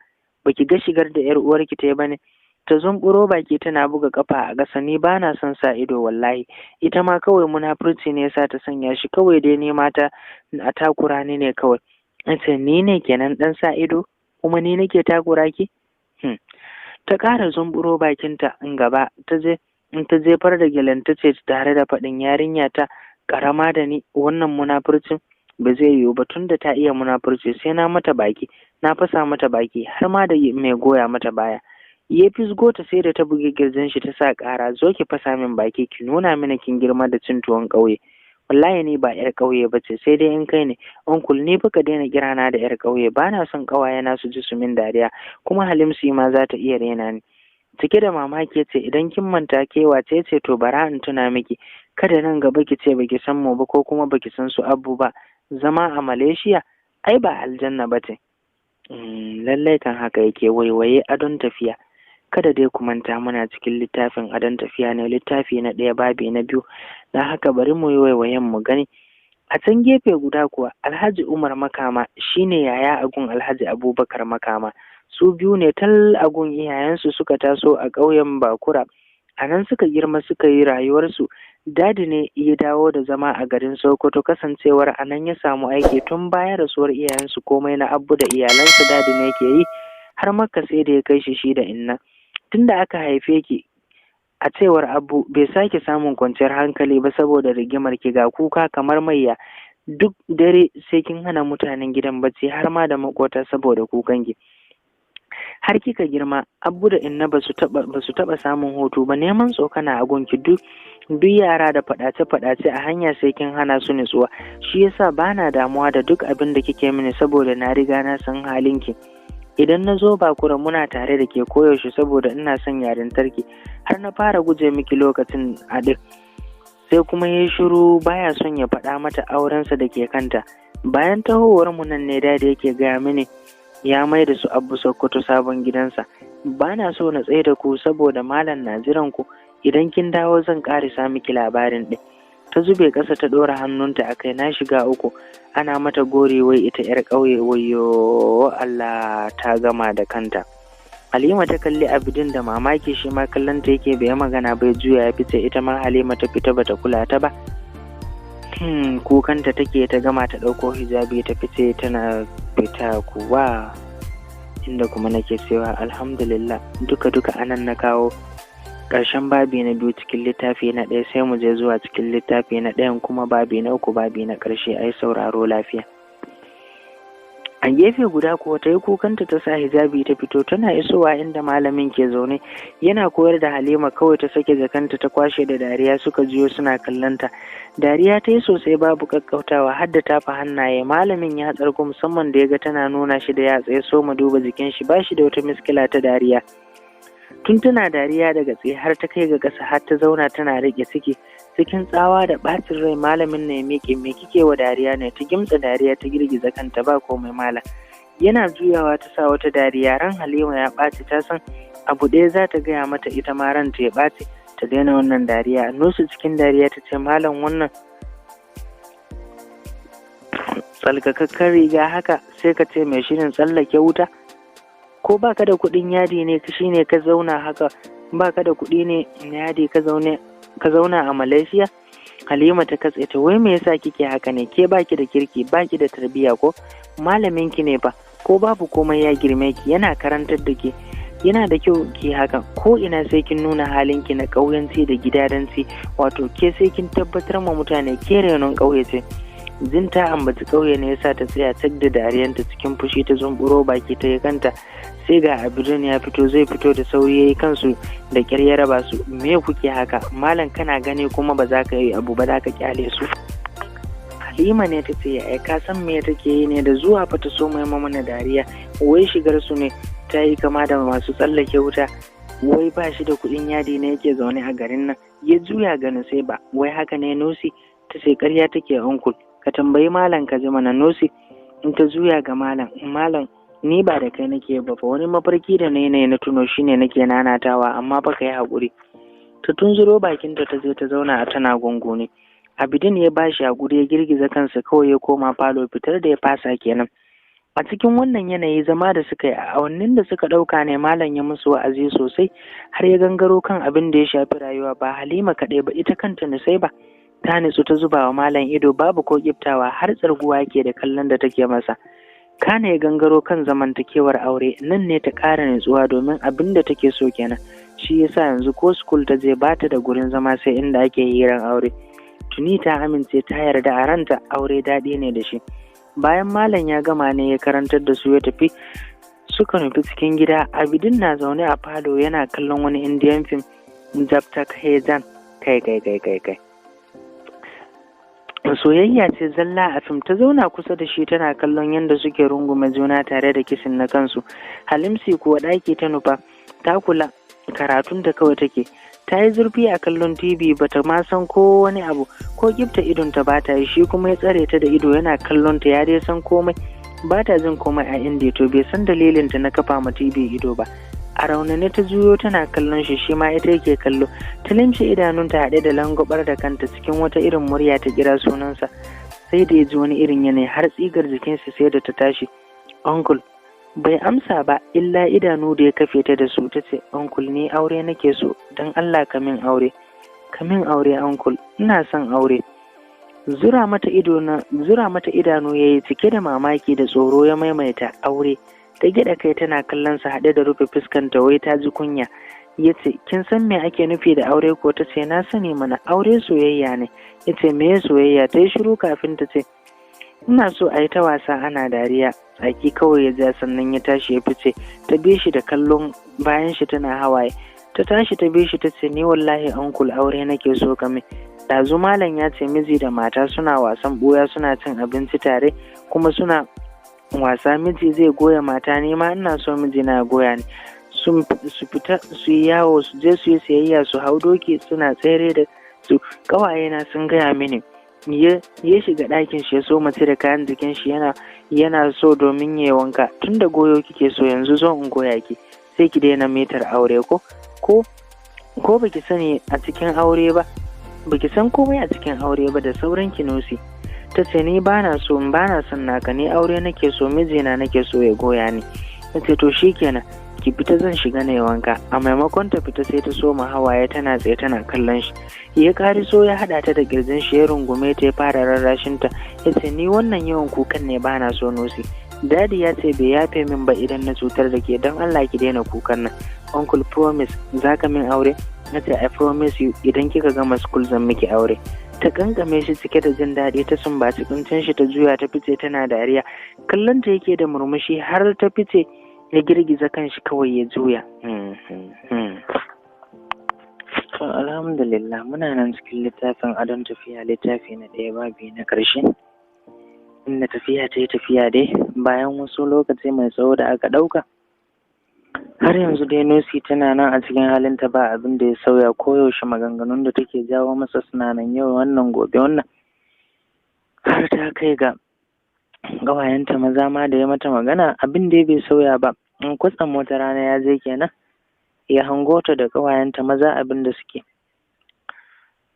Baki ga shigar da yar uwarki ta yi bane?" Ta zumburo baki tana buga kafa a ƙasa. "Ni ba na son sa ido wallahi. Ita ma kawai munafurci ne yasa ta sanya shi, kawai dai ne mata a takura ni ne kawai." Ce, "Ni ne kenan dan sa ido, kuma ni nake takura ki?" Ta ƙara zumburo bakinta in gaba, ta je in ta jefar da gyalen. Ta ce tare da faɗin, "Yarinya ta ƙarama da ni wannan munafurcin ba zai yiwu ba. Tunda ta iya munafurci, sai na mata baki, na fasa mata baki har ma da mai goya mata baya." Ya fisgo ta sai da ta bugi kirjin shi ta sa ƙara. "Zo ki fasa min baki, ki nuna mini kin girma da cin tuwon ƙauye." "Wallahi ni ba yar ƙauye ba ce, sai dai in kai ne uncle. Ni fa ka daina kirana da yar ƙauye, ba na son ƙawayena su ji su min dariya, kuma Halimsi ma za ta iya rena ni." Cike da mamaki ya ce, "Idan kin manta ke wace ce, to bara in tuna miki, kada nan gaba ki ce baki san mu ba ko kuma baki san su Abu ba. Zama a Malaysia ai ba aljanna ba ce." Lallai kan haka yake. Waiwaye adon tafiya. Kada dai ku manta muna cikin littafin Adon Tafiya ne, littafi na 1, babi na 2. Don haka bari mu yi waiwayen mu gani. A can gefe guda kuwa, Alhaji Umar Makama shine yaya a gun Alhaji Abubakar Makama. Su biyu ne tal a gun iyayensu, suka taso a ƙauyen Bakura. A nan suka girma, suka yi rayuwarsu. Dadi ne ya dawo da zama a garin Sokoto, kasancewar a nan ya samu aiki. Tun bayan rasuwar iyayensu, komai na Abu da iyalansa Dadi ne ke yi, har Makka sai da ya kai shi, shi da Inna. Tunda aka haife ki, a cewar Abu, bai sake samun kwanciyar hankali ba saboda rigimar ki, ga kuka kamar mayya. Duk dare sai kin hana mutanen gidan bacci, har ma da makota, saboda kukan ki. Har kika girma, Abu da Inna ba su taɓa samun hutu ba neman tsokana a gunki. Duk yara da faɗace-faɗace a hanya, sai kin hana su nutsuwa. Shi yasa bana damuwa da duk abin da kike mini, saboda na riga na san halinki. Idan na zo Bakura, muna tare da ke koyaushe, saboda ina son yarintarki, har na fara guje miki lokacin a ɗin. Sai kuma ya shiru, baya son ya faɗa mata aurensa da ke kanta. Bayan tahowar mu nan ne Dadi yake gaya mini ya mai da su Abu Sokoto, sabon gidansa. Ba na so na tsaye da ku saboda malam na jiran ku. Idan kin dawo zan ƙarisa miki labarin ɗin. Ta zube ƙasa, ta ɗora hannunta a kai. Na shiga uku, ana mata gori wai ita 'yar ƙauye. Wayo Allah, ta gama da kanta. Halima ta kalli Abidin da mamaki, shi ma kallon ta yake, bai magana bai, juya ya fice. Ita ma Halima ta fita, bata kula ta ba. Kukanta take ta gama, ta ɗauko hijabi ta fice. Tana fita kuwa, inda kuma nake cewa alhamdulillah. Duka duka anan na kawo ƙarshen babi na biyu cikin littafi na ɗaya. Sai mu je zuwa cikin littafi na ɗayan kuma, babi na uku, babi na ƙarshe. Ai sauraro lafiya. A gefe guda kuwa, ta yi kukanta, ta sa hijabi ta fito. Tana isowa inda malamin ke zaune yana koyar da Halima, kawai ta sake jakanta, ta kwashe da dariya. Suka jiyo suna kallonta. Dariya ta yi sosai, babu kakkautawa, har da tafa hannaye. Malamin ya tsargu, musamman da ya ga tana nuna shi da yatsa. Ya soma duba jikin shi, ba shi da wata miskila ta dariya. Tun tana dariya daga tsaye har ta kai ga ƙasa, har ta zauna tana riƙe ciki. Cikin tsawa da ɓacin rai malamin na ya miƙe. "Me kike wa dariya ne?" Ta gimtsa dariya, ta girgiza kanta, "Ba komai, malam." Yana juyawa ta sa wata dariya. Ran Halima ya ɓaci. Ta san abu ɗaya za ta gaya mata, ita ma ranta ya ɓaci: ta daina wannan dariya. Nusu cikin dariya ta ce, "Malam, wannan tsalkakakken riga haka, sai ka ce mai shirin tsallake wuta. Ko baka da kuɗin yadi ne shine ka zauna haka? Baka da kuɗi ne na yadi ka zaune ka zauna a Malaysia?" Halima ta katse ta, "Wai me yasa kike haka ne? Ke baki da kirki, baki da tarbiyya. Ko malamin ki ne fa, ko babu komai ya girme ki, yana karantar da ke. Yana da kyau ki hakan? Ko ina sai kin nuna halinki na ƙauyanci da gidadanci. Wato ke sai kin tabbatar ma mutane ke renon ƙauye ce." Jin ta ambaci ƙauye ne yasa ta tsaya cak da dariyanta. Cikin fushi ta zumburo baki ta yi kanta. Sai ga Abidin ya fito, zai fito da sauri ya yi kansu, da ƙyar ya raba su. "Me kuke haka? Malam, kana gani kuma ba za ka yi abu ba, za ka kyale su?" Halima ne ta ce, "Ai ka san me take yi ne? Da zuwa fa ta so mai mana dariya, wai shigar su ne ta yi kama da masu tsallake wuta, wai ba shi da kuɗin yadi ne yake zaune a garin nan." Ya juya ga ba, "Wai haka ne, Nusi?" Ta ce, "Ƙarya take, uncle. Ka tambayi malam ka ji mana." Nusi in ta juya ga malam, "Malam, ni ba da kai nake ba fa. Wani mafarki da na na tuno, shine nake nanatawa, amma fa ka yi haƙuri." Ta tunzuro bakinta, ta je ta zauna a tana gungune. Abidin ya bashi haƙuri, ya girgiza kansa kawai, ya koma falo. Fitar da ya fasa kenan. A cikin wannan yanayi zama da suka yi, a awannin da suka ɗauka ne malam ya musu wa'azi sosai, har ya gangaro kan abin da ya shafi rayuwa. Ba Halima kaɗai ba, ita kanta Nusaiba ta nutsu, ta zuba wa malam ido babu ko ƙiftawa, har tsarguwa yake da kallon da take masa. Kana ya gangaro kan zamantakewar aure. Nan ne ta ƙara nutsuwa, domin abin da take so kenan. Shi yasa yanzu ko school ta je, ba ta da gurin zama sai inda ake hiran aure. Tuni ta amince, ta yarda a ranta aure daɗi ne da shi. Bayan malam ya gama ne ya karantar da su ya tafi, suka nufi cikin gida. Abidin na zaune a falo yana kallon wani Indian film, Jab Tak Hai Jaan. Kai kai kai kai kai, soyayya ce zalla a fim. Ta zauna kusa da shi tana kallon yadda suke rungume juna tare da kissing na kansu. Halimsi kuwa ɗaki ta nufa. Ta kula karatun da kawai take, ta yi zurfi a kallon TV, bata ma san ko wani abu, ko gifta idon ta ba ta yi. Shi kuma ya tsare ta da ido yana kallon ta. Ya dai san komai, ba ta jin komai a inda to bai san dalilin ta na kafa ma TV ido ba. A raunane ta juyo tana kallon shi, shi ma ita yake kallo. Ta limshe idanunta haɗe da langobar da kanta. Cikin wata irin murya ta kira sunansa. Sai da ya ji wani irin yanayi, har tsigar jikinsa sai da ta tashi. "Uncle." Bai amsa ba, illa idanu da ya kafe ta da su. Ta ce, "Uncle, ni aure nake so. Don Allah ka min aure, ka min aure, uncle, ina son aure." Zura mata idanu yayi cike da mamaki da tsoro, ya maimaita, "Aure?" Ta gyaɗa kai tana kallon sa haɗe da rufe fuskanta, wai ta ji kunya. Ya ce, "Kin san me ake nufi da aure ko?" Ta ce, "Na sani mana, aure soyayya ne." Ya ce, "Me soyayya?" Ta yi shiru kafin ta ce, "Ina so a yi ta wasa ana dariya." Tsaki kawai ya ja, sannan ya tashi ya fice. Ta bi shi da kallon bayan shi tana hawaye. Ta tashi ta bi shi, ta ce, "Ni wallahi uncle, aure nake so ka min. Ɗazu malam ya ce miji da mata suna wasan ɓuya, suna cin abinci tare, kuma suna wasa, miji zai goya mata. Ni ma ina so mijina ya goya ni, su fita su yi yawo, su je su yi siyayya, su hau doki suna tsere da su. Ƙawayena sun gaya mini." Ya shiga ɗakin shi, ya so mace da kayan jikin shi, yana so domin ya yi wanka. "Tun da goyo kike so, yanzu zo in goya ki, sai ki daina mitar aure. Ko baki sani a cikin aure ba, baki san komai a cikin aure ba da sauran ki, Nusi." Ta ce, "Ni bana so, bana son naka. Ni aure nake so, mijina nake so ya goya ni." Ta ce, "To shikenan, ki fita, zan shiga na yi wanka." A maimakon ta fita, sai ta soma hawaye, tana tsaye tana kallon shi. Ya kariso ya haɗa ta da kirjin shi, ya rungume ta, ya fara rarrashin ta. Ya ce, "Ni wannan yawan kukan ne bana so, Nusi. Daddy ya ce bai yafe min ba idan na cutar da ke. Don Allah ki daina kukan nan. Uncle, promise, zaka min aure?" Na ce, "I promise you, idan kika gama school zan miki aure." Ta kankame shi cike da jin daɗi, ta sumbaci kuncin shi, ta juya ta fice tana dariya. Kallon ta yake da murmushi har ta fice. Ya girgiza kanshi kawai ya juya. To, alhamdulillah, muna nan cikin littafin Adon Tafiya, littafi na ɗaya, babi na ƙarshe, inda tafiya ta yi tafiya dai. Bayan wasu lokaci mai tsawo da aka ɗauka, har yanzu dai Nusi tana nan a cikin halinta, ba abin da ya sauya. Koyaushe maganganun da take jawo masa suna nan, yau wannan, gobe wannan, har ta kai ga ƙawayenta maza ma da ya mata magana, abin da bai sauya ba. In kwatsam wata rana ya je kenan, ya hango ta da ƙawayenta maza, abin da suke,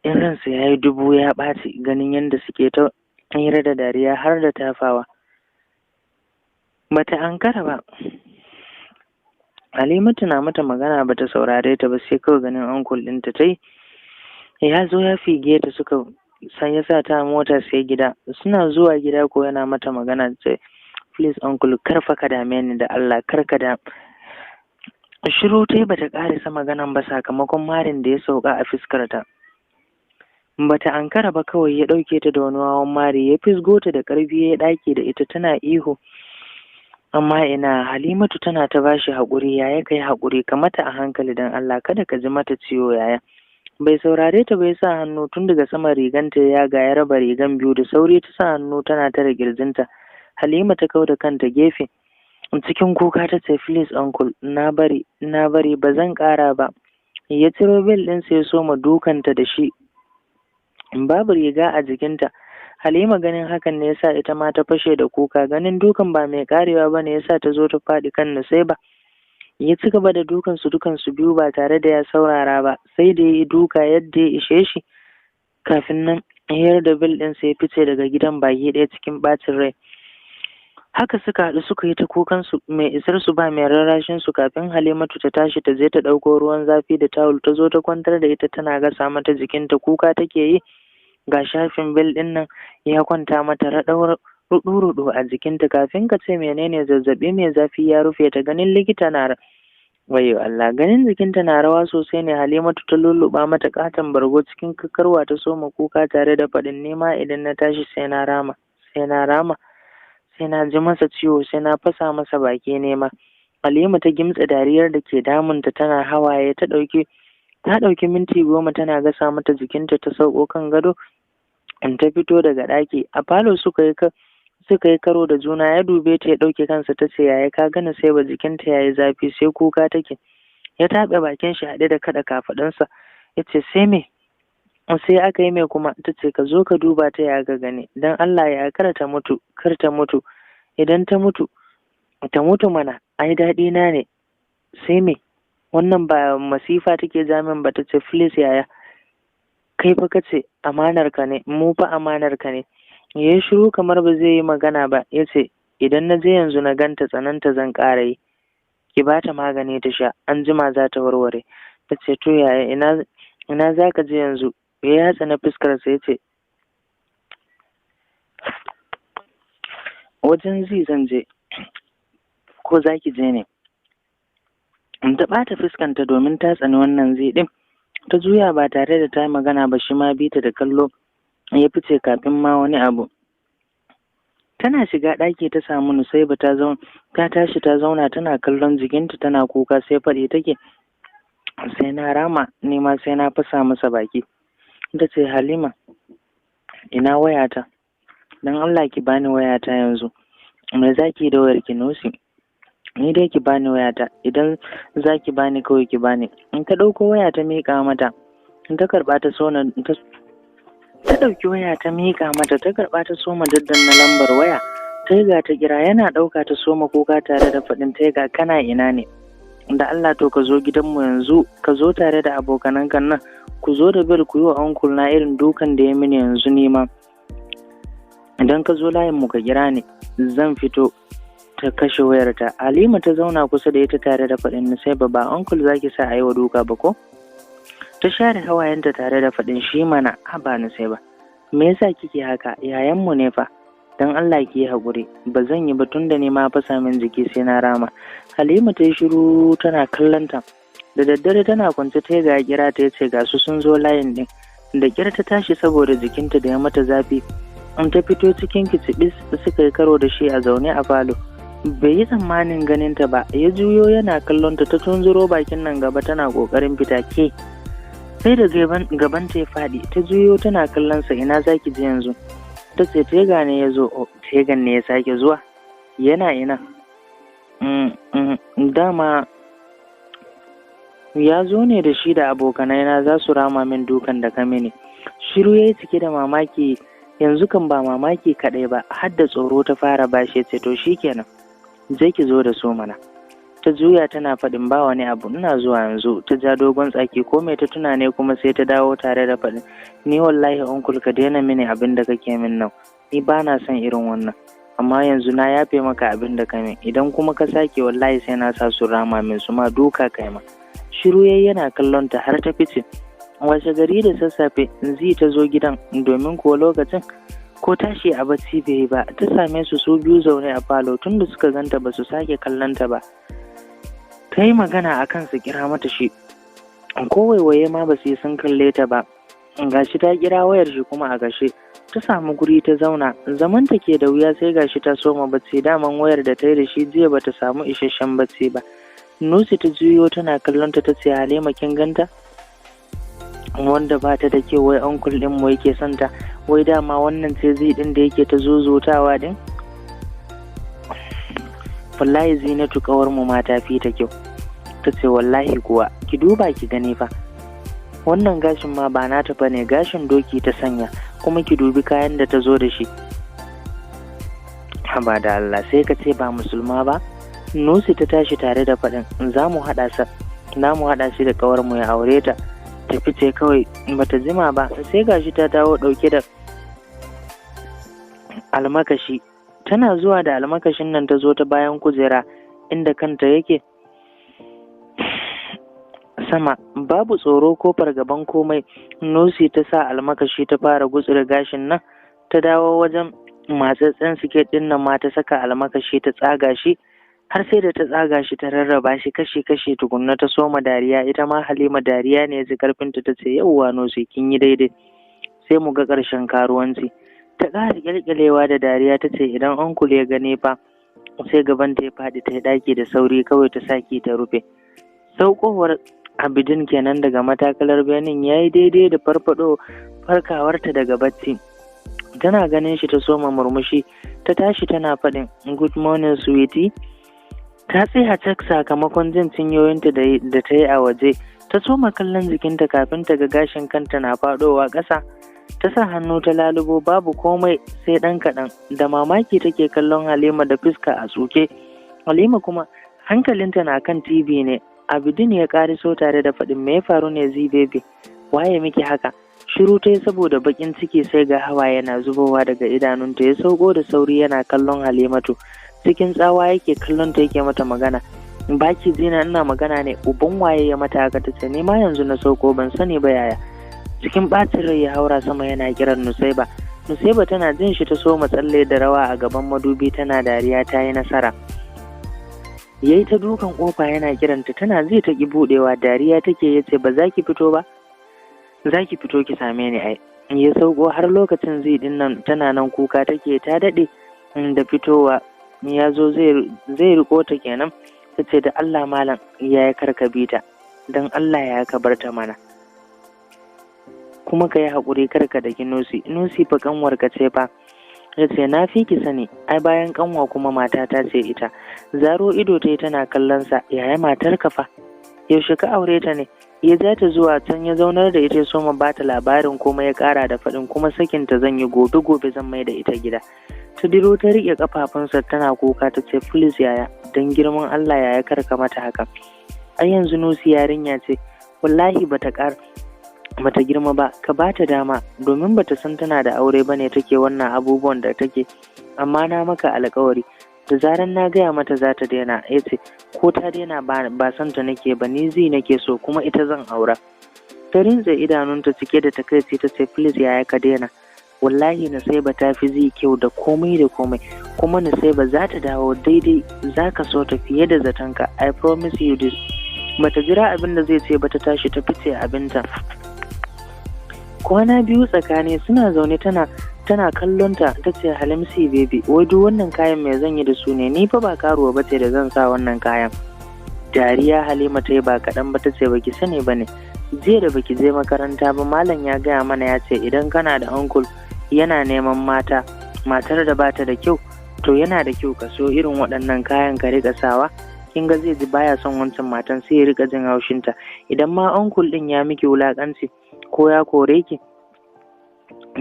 in ransa ya yi dubu ya ɓaci ganin yadda suke ta hira da dariya har da tafawa. Bata ankara ba, Halimatu na mata magana bata saurare ta ba, sai kawai ganin uncle ɗinta ta yi ya zo ya fige ta, suka san ya sa ta mota sai gida. Suna zuwa gida ko yana mata magana, ce, "Please uncle, kar fa ka dame ni, da Allah kar ka da." Shiru ta yi, bata ƙarisa maganan ba, sakamakon marin da ya sauka a fuskarta. Bata ankara ba, kawai ya ɗauke ta da wani wawan mari, ya fisgo ta da ƙarfi, ya ɗaki da ita tana ihu. Amma ina, Halimatu tana ta bashi haƙuri, "Yaya, kai haƙuri, ka mata a hankali, don Allah kada ka ji mata ciwo, yaya." Bai saurare ta bai sa hannu tun daga saman riganta ya ga ya raba rigan biyu. Da sauri ta sa hannu tana tare kirjinta. Halima ta kau da kanta gefe cikin kuka, ta ce, "Please uncle, na bari, na bari, ba zan ƙara ba." Ya ciro belt ɗinsa ya soma dukanta da shi, babu riga a jikinta. Halima ganin hakan ne yasa ita ma ta fashe da kuka. Ganin dukan ba mai karewa ba ne yasa ta zo ta faɗi kan Nusaiba. Ya ci gaba da dukan su dukan su biyu ba tare da ya saurara ba, sai da ya yi duka yadda ya ishe shi, kafin nan ya da belt ɗinsa ya fice daga gidan baki ɗaya cikin ɓacin rai. Haka suka haɗu suka yi ta kukan su, mai isar su ba mai rarrashin su, kafin Halimatu ta tashi ta je ta ɗauko ruwan zafi da tawul, ta zo ta kwantar da ita tana gasa mata jikinta. Kuka take yi, ga shafin belt ɗin nan ya kwanta mata raɗau ruɗu-ruɗu a jikinta. Kafin ka ce menene, zazzaɓi mai zafi ya rufe ta. Ganin likita na, wayo Allah, ganin jikinta na rawa sosai ne Halimatu ta lulluɓa mata katon bargo. Cikin kakarwa ta soma kuka tare da faɗin, "Nema idan na tashi sai na rama, sai na rama, sai na ji masa ciwo, sai na fasa masa baki nema." Halima ta gimtse dariyar da ke damunta tana hawaye. Ta ɗauki minti 10 tana gasa mata jikinta, ta sauko kan gado in ta fito daga ɗaki. A falo suka yi karo da juna. Ya dube ta, ya ɗauke kansa. Ta ce, "Yaya, ka gani sai ba jikinta yayi zafi, sai kuka take." Ya taɓe bakin shi haɗe da kaɗa kafaɗunsa, ya ce, "Sai me? Sai aka yi mai kuma?" Ta ce, "Ka zo ka duba ta ya ga gani, don Allah ya kar ta mutu, kar ta mutu. Idan ta mutu, ta mutu mana, ai daɗi na ne. Sai me? Wannan ba masifa take jamin ba." Ta ce, "Please yaya, kai fa kace amanar ka ne, mu fa amanar ka ne." Ya yi shiru kamar ba zai yi magana ba, ya ce, idan na je yanzu na ganta tsananta zan ƙara yi. Ki ba ta magani ta sha, an jima za ta warware. Ta ce, to yaya, ina za ka je yanzu? Ya yatsa na fuskarsa ya ce, wajen zai zan je, ko za ki je ne? Ta ɓata fuskanta domin ta tsani wannan zai ɗin. Ta juya ba tare da ta yi magana ba, shi ma bi ta da kallo ya fice kafin ma wani abu. Tana shiga ɗaki ta samu Nusaiba ta zauna, ta tashi ta zauna tana kallon jikinta tana kuka, sai faɗi take, sai na rama, ni ma sai na fasa masa baki. Ta ce, Halima, ina wayata? Don Allah ki bani wayata yanzu. Me za ki yi da wayar ki, Nusi? Ni dai ki bani wayata, idan za ki bani kawai ki bani. In ta ɗauko waya ta miƙa mata, in ta karɓa ta sona ta ɗauki waya ta miƙa mata, ta karɓa ta soma daddanna lambar waya. Taiga ta kira, yana ɗauka ta soma kuka tare da faɗin, Taiga kana ina ne? Da Allah to ka zo gidanmu yanzu, ka zo tare da abokanan kan nan, ku zo da Bel ku yi wa uncle na irin dukan da ya mini yanzu ni ma. Idan ka zo layin mu ka kira ni, zan fito. Ta kashe wayarta. Halima ta zauna kusa da ita tare da faɗin, Nusaiba ba uncle zaki sa a yi wa duka ba ko? Ta share hawayenta tare da faɗin, shi mana, haba Nusaiba, me yasa kike haka? Yayanmu ne fa. Dan Allah ki yi haƙuri. Ba zan yi ba, tunda ne ma fasa min jiki sai na rama. Halima ta yi shiru tana kallon ta. Da daddare tana kwance ta ga kira ta, yace ga su sun zo layin din. Da kyar ta tashi saboda jikinta da ya mata zafi. In ta fito cikin kicibis suka yi karo da shi a zaune a falo. Bai yi tsammanin ganin ta ba, ya juyo yana kallon ta, ta tunzuro bakin nan gaba tana kokarin fita ke. Sai da gaban ta ya faɗi, ta juyo tana kallon sa, ina zaki je yanzu? Ta ce Tega ne ya zo. Tegan ne ya sake zuwa? Yana ina? Dama ya zo ne da shi da abokanai na, za su rama min dukan da ka mini. Shiru ya yi cike da mamaki, yanzu kan ba mamaki kaɗai ba, har da tsoro ta fara bashi. Ce to shikenan, je ki zo da su mana. Ta juya tana faɗin, ba wani abu, ina zuwa yanzu. Ta ja dogon tsaki, ko mai ta tuna ne kuma sai ta dawo tare da faɗin, ni wallahi uncle ka daina mini abin da kake min nan, ni ba na son irin wannan, amma yanzu na yafe maka abin da ka min, idan kuma ka sake wallahi sai na sa su rama min su ma duka kai ma. Shiru yayi yana kallon ta har ta fice. Washe gari da sassafe Zi ta zo gidan, domin kuwa lokacin ko tashi a bacci bai yi ba. Ta same su su biyu zaune a falo, tunda suka ganta ba su sake kallon ta ba. Ta yi magana a kan su kira mata shi, ko waiwaye ma ba su yi sun kalle ta ba. Gashi ta kira wayar shi kuma a gashe. Ta samu guri ta zauna, zaman ta ke da wuya sai gashi ta soma bacci, daman wayar da ta yi da shi jiya bata samu isasshen bacci ba. Nusi ta juyo tana kallon ta, tace Halima kin ganta? Wanda ba ta da kyau, wai uncle din mu yake son ta, wai dama wannan ce zai din da yake ta zuzutawa din. Wallahi Zinatu kawar mu ma ta fi ta kyau. Ta ce wallahi kuwa, ki duba ki gani fa. Wannan gashin ma ba nata bane, gashin doki ta sanya, kuma ki dubi kayan da ta zo da shi. Haba da Allah, sai ka ce ba musulma ba. Nusi ta tashi tare da faɗin, za mu haɗa sa, za mu haɗa shi da ƙawar mu ya aure ta. Ta fice kawai, bata jima ba sai gashi ta dawo ɗauke da almakashi. Tana zuwa da almakashin nan ta zo ta bayan kujera inda kanta yake sama, babu tsoro ko fargaban komai. Nusi ta sa almakashi ta fara gutsure gashin nan, ta dawo wajen matsatsen siket ɗin nan ma ta saka almakashi ta tsaga shi, har sai da ta tsaga shi ta rarraba shi kashi-kashi tukunna ta soma dariya. Ita ma Halima dariya ne ya ji karfinta, ta ce yauwa Nusi kin yi daidai, sai mu ga ƙarshen karuwanci. Ta ƙara ƙyalƙyalewa da dariya, ta ce idan uncle ya gane fa. Sai gaban ta ya faɗi, ta yi ɗaki da sauri kawai ta saki ta rufe. Saukowar Abidin kenan daga matakalar benin ya yi daidai da farfaɗo farkawarta daga bacci. Tana ganin shi ta soma murmushi, ta tashi tana faɗin, good morning sweetie. Ta tsaya cak sakamakon jin cinyoyinta da ta yi a waje. Ta soma kallon jikinta kafin ta ga gashin kanta na faɗowa ƙasa. Ta sa hannu ta lalubo, babu komai sai ɗan kaɗan. Da mamaki take kallon Halima da fuska a tsuke. Halima kuma hankalinta na kan TV ne. Abidin ya ƙariso tare da faɗin, me ya faru ne Zi baby? Waye miki haka? Shiru ta yi saboda bakin ciki, sai ga hawaye na zubowa daga idanunta. Ya sauko da sauri yana kallon Halimatu. Cikin tsawa yake kallon ta, yake mata magana. "Baki jina ina magana ne? Uban waye ya mata haka?" Ta ce, "Ni ma yanzu na sauko, ban sani ba, yaya." Cikin ɓacin rai ya haura sama yana kiran Nusaiba. Nusaiba tana jin shi ta soma tsalle da rawa a gaban madubi tana dariya, ta yi nasara. Yayi ta dukan kofa yana kiranta, tana ji ta ki budewa, dariya take. Yace, "Ba za ki fito ba? Za ki fito ki same ni ai." Ya sauko, har lokacin zai din nan tana nan kuka take, ta daɗe da fitowa. Ya zo zai riko ta kenan, ta ce, "Da Allah malam ya yi, karka bi ta, don Allah ya ka bar ta mana, kuma ka yi haƙuri, karka da Nusi. Nusi fa kanwarka ce fa." Ya ce, "Na fi ki sani ai, bayan kanwa kuma matata ce ita." Zaro ido ta yi tana kallon sa. "Yaya, matarka fa? Yaushe ka aure ta ne?" Ya ja ta zuwa can ya zaunar da ita, ya soma ba ta labarin kuma ya kara da faɗin, "Kuma sakinta zan yi gobe, gobe zan mai da ita gida." Ta diro ta riƙe kafafunsa tana kuka, ta ce, "Please yaya, don girman Allah yaya, kar ka mata haka. Ai yanzu Nusi yarinya ce, wallahi bata ƙar bata girma ba, ka bata dama, domin bata san tana da aure bane take wannan abubuwan da take, amma na maka alkawari da zaran na gaya mata za ta daina." Ya ce, "Ko ta daina, ba son ta nake ba, ni zai nake so, kuma ita zan aura." Ta rintse idanunta cike da takaici, ta ce, "Please yaya, ka daina. Wallahi Nusaiba ta fi zai kyau da komai da komai, kuma Nusaiba za ta dawo daidai, za ka so ta fiye da zatonka. I promise you this." Bata jira abin da zai ce ba, ta tashi ta fice abinta. Kwana biyu tsakani, suna zaune tana kallon ta, ta ce, "Halimsi baby, wai duk wannan kayan me zan yi da su ne? Ni fa ba karuwa bace da zan sa wannan kayan." Dariya Halima ta yi ba kaɗan ba, ta ce, "Baki sani ba ne, jiya da baki je makaranta ba, malam ya gaya mana, ya ce idan kana da uncle yana neman mata, matar da bata da kyau, to yana da kyau ka so irin waɗannan kayan ka riƙa sawa. Kin ga zai ji baya son wancan matan, sai ya riƙa jin haushinta. Idan ma uncle ɗin ya miki wulaƙanci ko ya kore ki,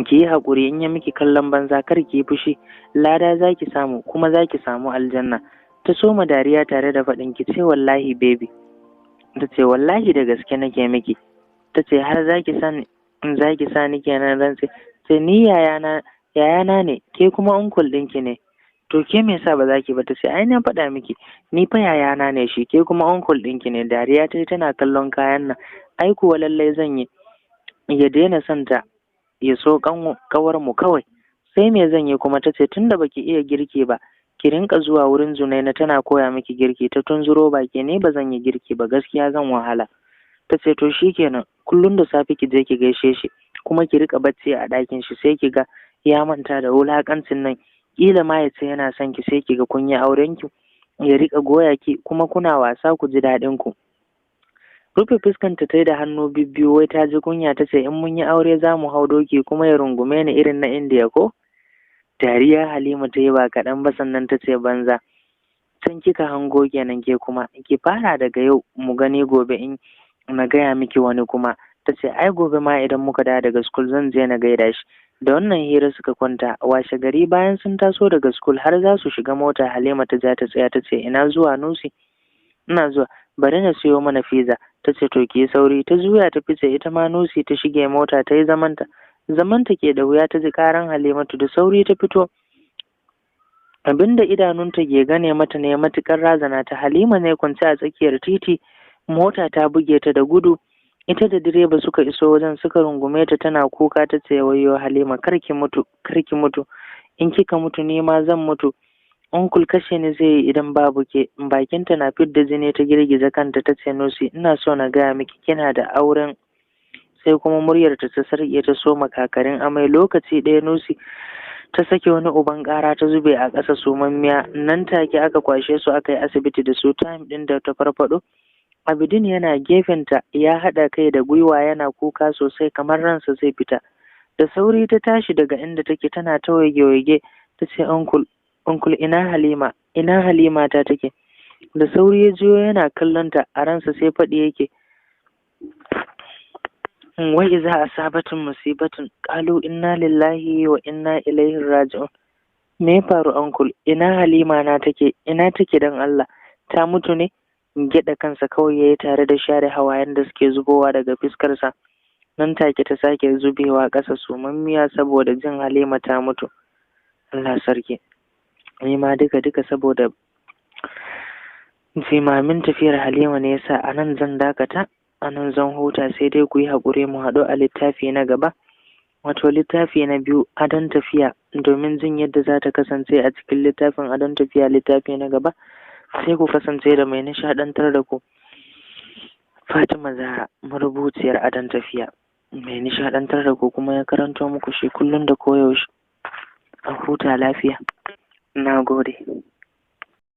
ki yi haƙuri. In ya miki kallon banza, kar ki yi fushi. Lada za ki samu, kuma za ki samu aljanna." Ta soma dariya tare da faɗin, "Ki ce wallahi baby." Ta ce, "Wallahi da gaske nake miki." Ta ce, "Har za ki sa ni kenan rantse?" Sai ni yayana, yayana ne, ke kuma uncle ɗinki ne. To ke me yasa ba za ki ba?" Ta ce, "Ai na faɗa miki, ni fa yayana ne shi, ke kuma uncle ɗinki ne." Dariya ta yi tana kallon kayan nan. "Ai kuwa lallai zan yi ya daina son ta, ya so kawar mu kawai. Sai me zan yi kuma?" Ta ce, "Tunda baki iya girki ba, ki rinka zuwa wurin Zunaina, tana koya miki girki." Ta tunzuro baki, "Ne ba zan yi girki ba, gaskiya zan wahala." Ta ce, "To shikenan, kullum da safe ki je ki gaishe shi, kuma ki rika bacci a ɗakin shi, sai ki ga ya manta da wulakancin nan. Kila ma ya ce yana son ki, sai ki ga kun yi auren ki, ya rika goya ki, kuma kuna wasa ku ji daɗin ku." Rufe fuskanta ta yi da hannu bibbiyu, wai ta ji kunya. Ta ce, "In mun yi aure za mu hau doki, kuma ya rungume ni irin na Indiya ko?" Dariya Halima ta yi ba kaɗan ba, sannan ta ce, "Banza, can kika hango kenan. Ke kuma ki fara daga yau, mu gani gobe in na gaya miki wani kuma." Ta ce, "Ai gobe ma idan muka dawo daga school zan je na gaida shi." Da wannan hira suka kwanta. Washe gari, bayan sun taso daga school, har za su shiga mota, Halima ta ja ta tsaya, ta ce, "Ina zuwa Nusi?" "Ina zuwa, bari na siyo mana pizza." Ta ce, "To ki sauri." Ta juya ta fice. Ita ma Nusi ta shige mota ta yi zamanta. Zamanta ke da wuya ta ji karan Halimatu. Da sauri ta fito. Abinda idanunta ke gane mata ne matukar razana ta. Halima ne kwance a tsakiyar titi, mota ta buge ta da gudu. Ita da direba suka iso wajen, suka rungume ta tana kuka. Ta ce, "Wayyo Halima, kar ki mutu, kar ki mutu. In kika mutu ni ma zan mutu. Uncle kashe ni zai yi idan babu ke." Bakinta na fidda jini ta girgiza kanta, ta ce, "Nusi, ina so na gaya miki kina da auren." Sai kuma muryarta ta sarƙe, ta soma kakarin amai. Lokaci ɗaya Nusi ta sake wani uban ƙara, ta zube a ƙasa sumammiya. Nan take aka kwashe su aka yi asibiti da su. Time ɗin da ta farfaɗo, Abidin yana gefenta, ya haɗa kai da gwiwa, yana kuka sosai kamar ransa zai fita. Da sauri ta tashi daga inda take tana ta waige-waige. Ta ce, "Uncle, uncle, ina Halima? Ina Halima ta take?" Da sauri ya juyo yana kallon ta. A ransa sai faɗi yake, "Wa iza asabatun musibatun qalu inna lillahi wa inna ilaihi raji'un." "Me ya faru, uncle? Ina Halima na take? Ina take dan Allah? Ta mutu ne?" Gyaɗa kansa kawai yayi tare da share hawayen da suke zubowa daga fuskarsa. Nan take ta sake zubewa ƙasa sumammiya saboda jin Halima ta mutu. Allah sarki, ni ma duka duka saboda jimamin tafiyar Halima ne yasa a nan zan dakata, a nan zan huta, sai dai ku yi haƙuri, mu haɗu a littafi na gaba, wato littafi na biyu, Adon Tafiya, domin jin yadda za ta kasance a cikin littafin Adon Tafiya, littafi na gaba. Sai ku kasance da mai nishaɗantar da ku, Fatima Zahra, marubuciyar Adon Tafiya, mai nishaɗantar da ku kuma ya karanto muku shi kullum da koyaushe. A huta lafiya, na gode.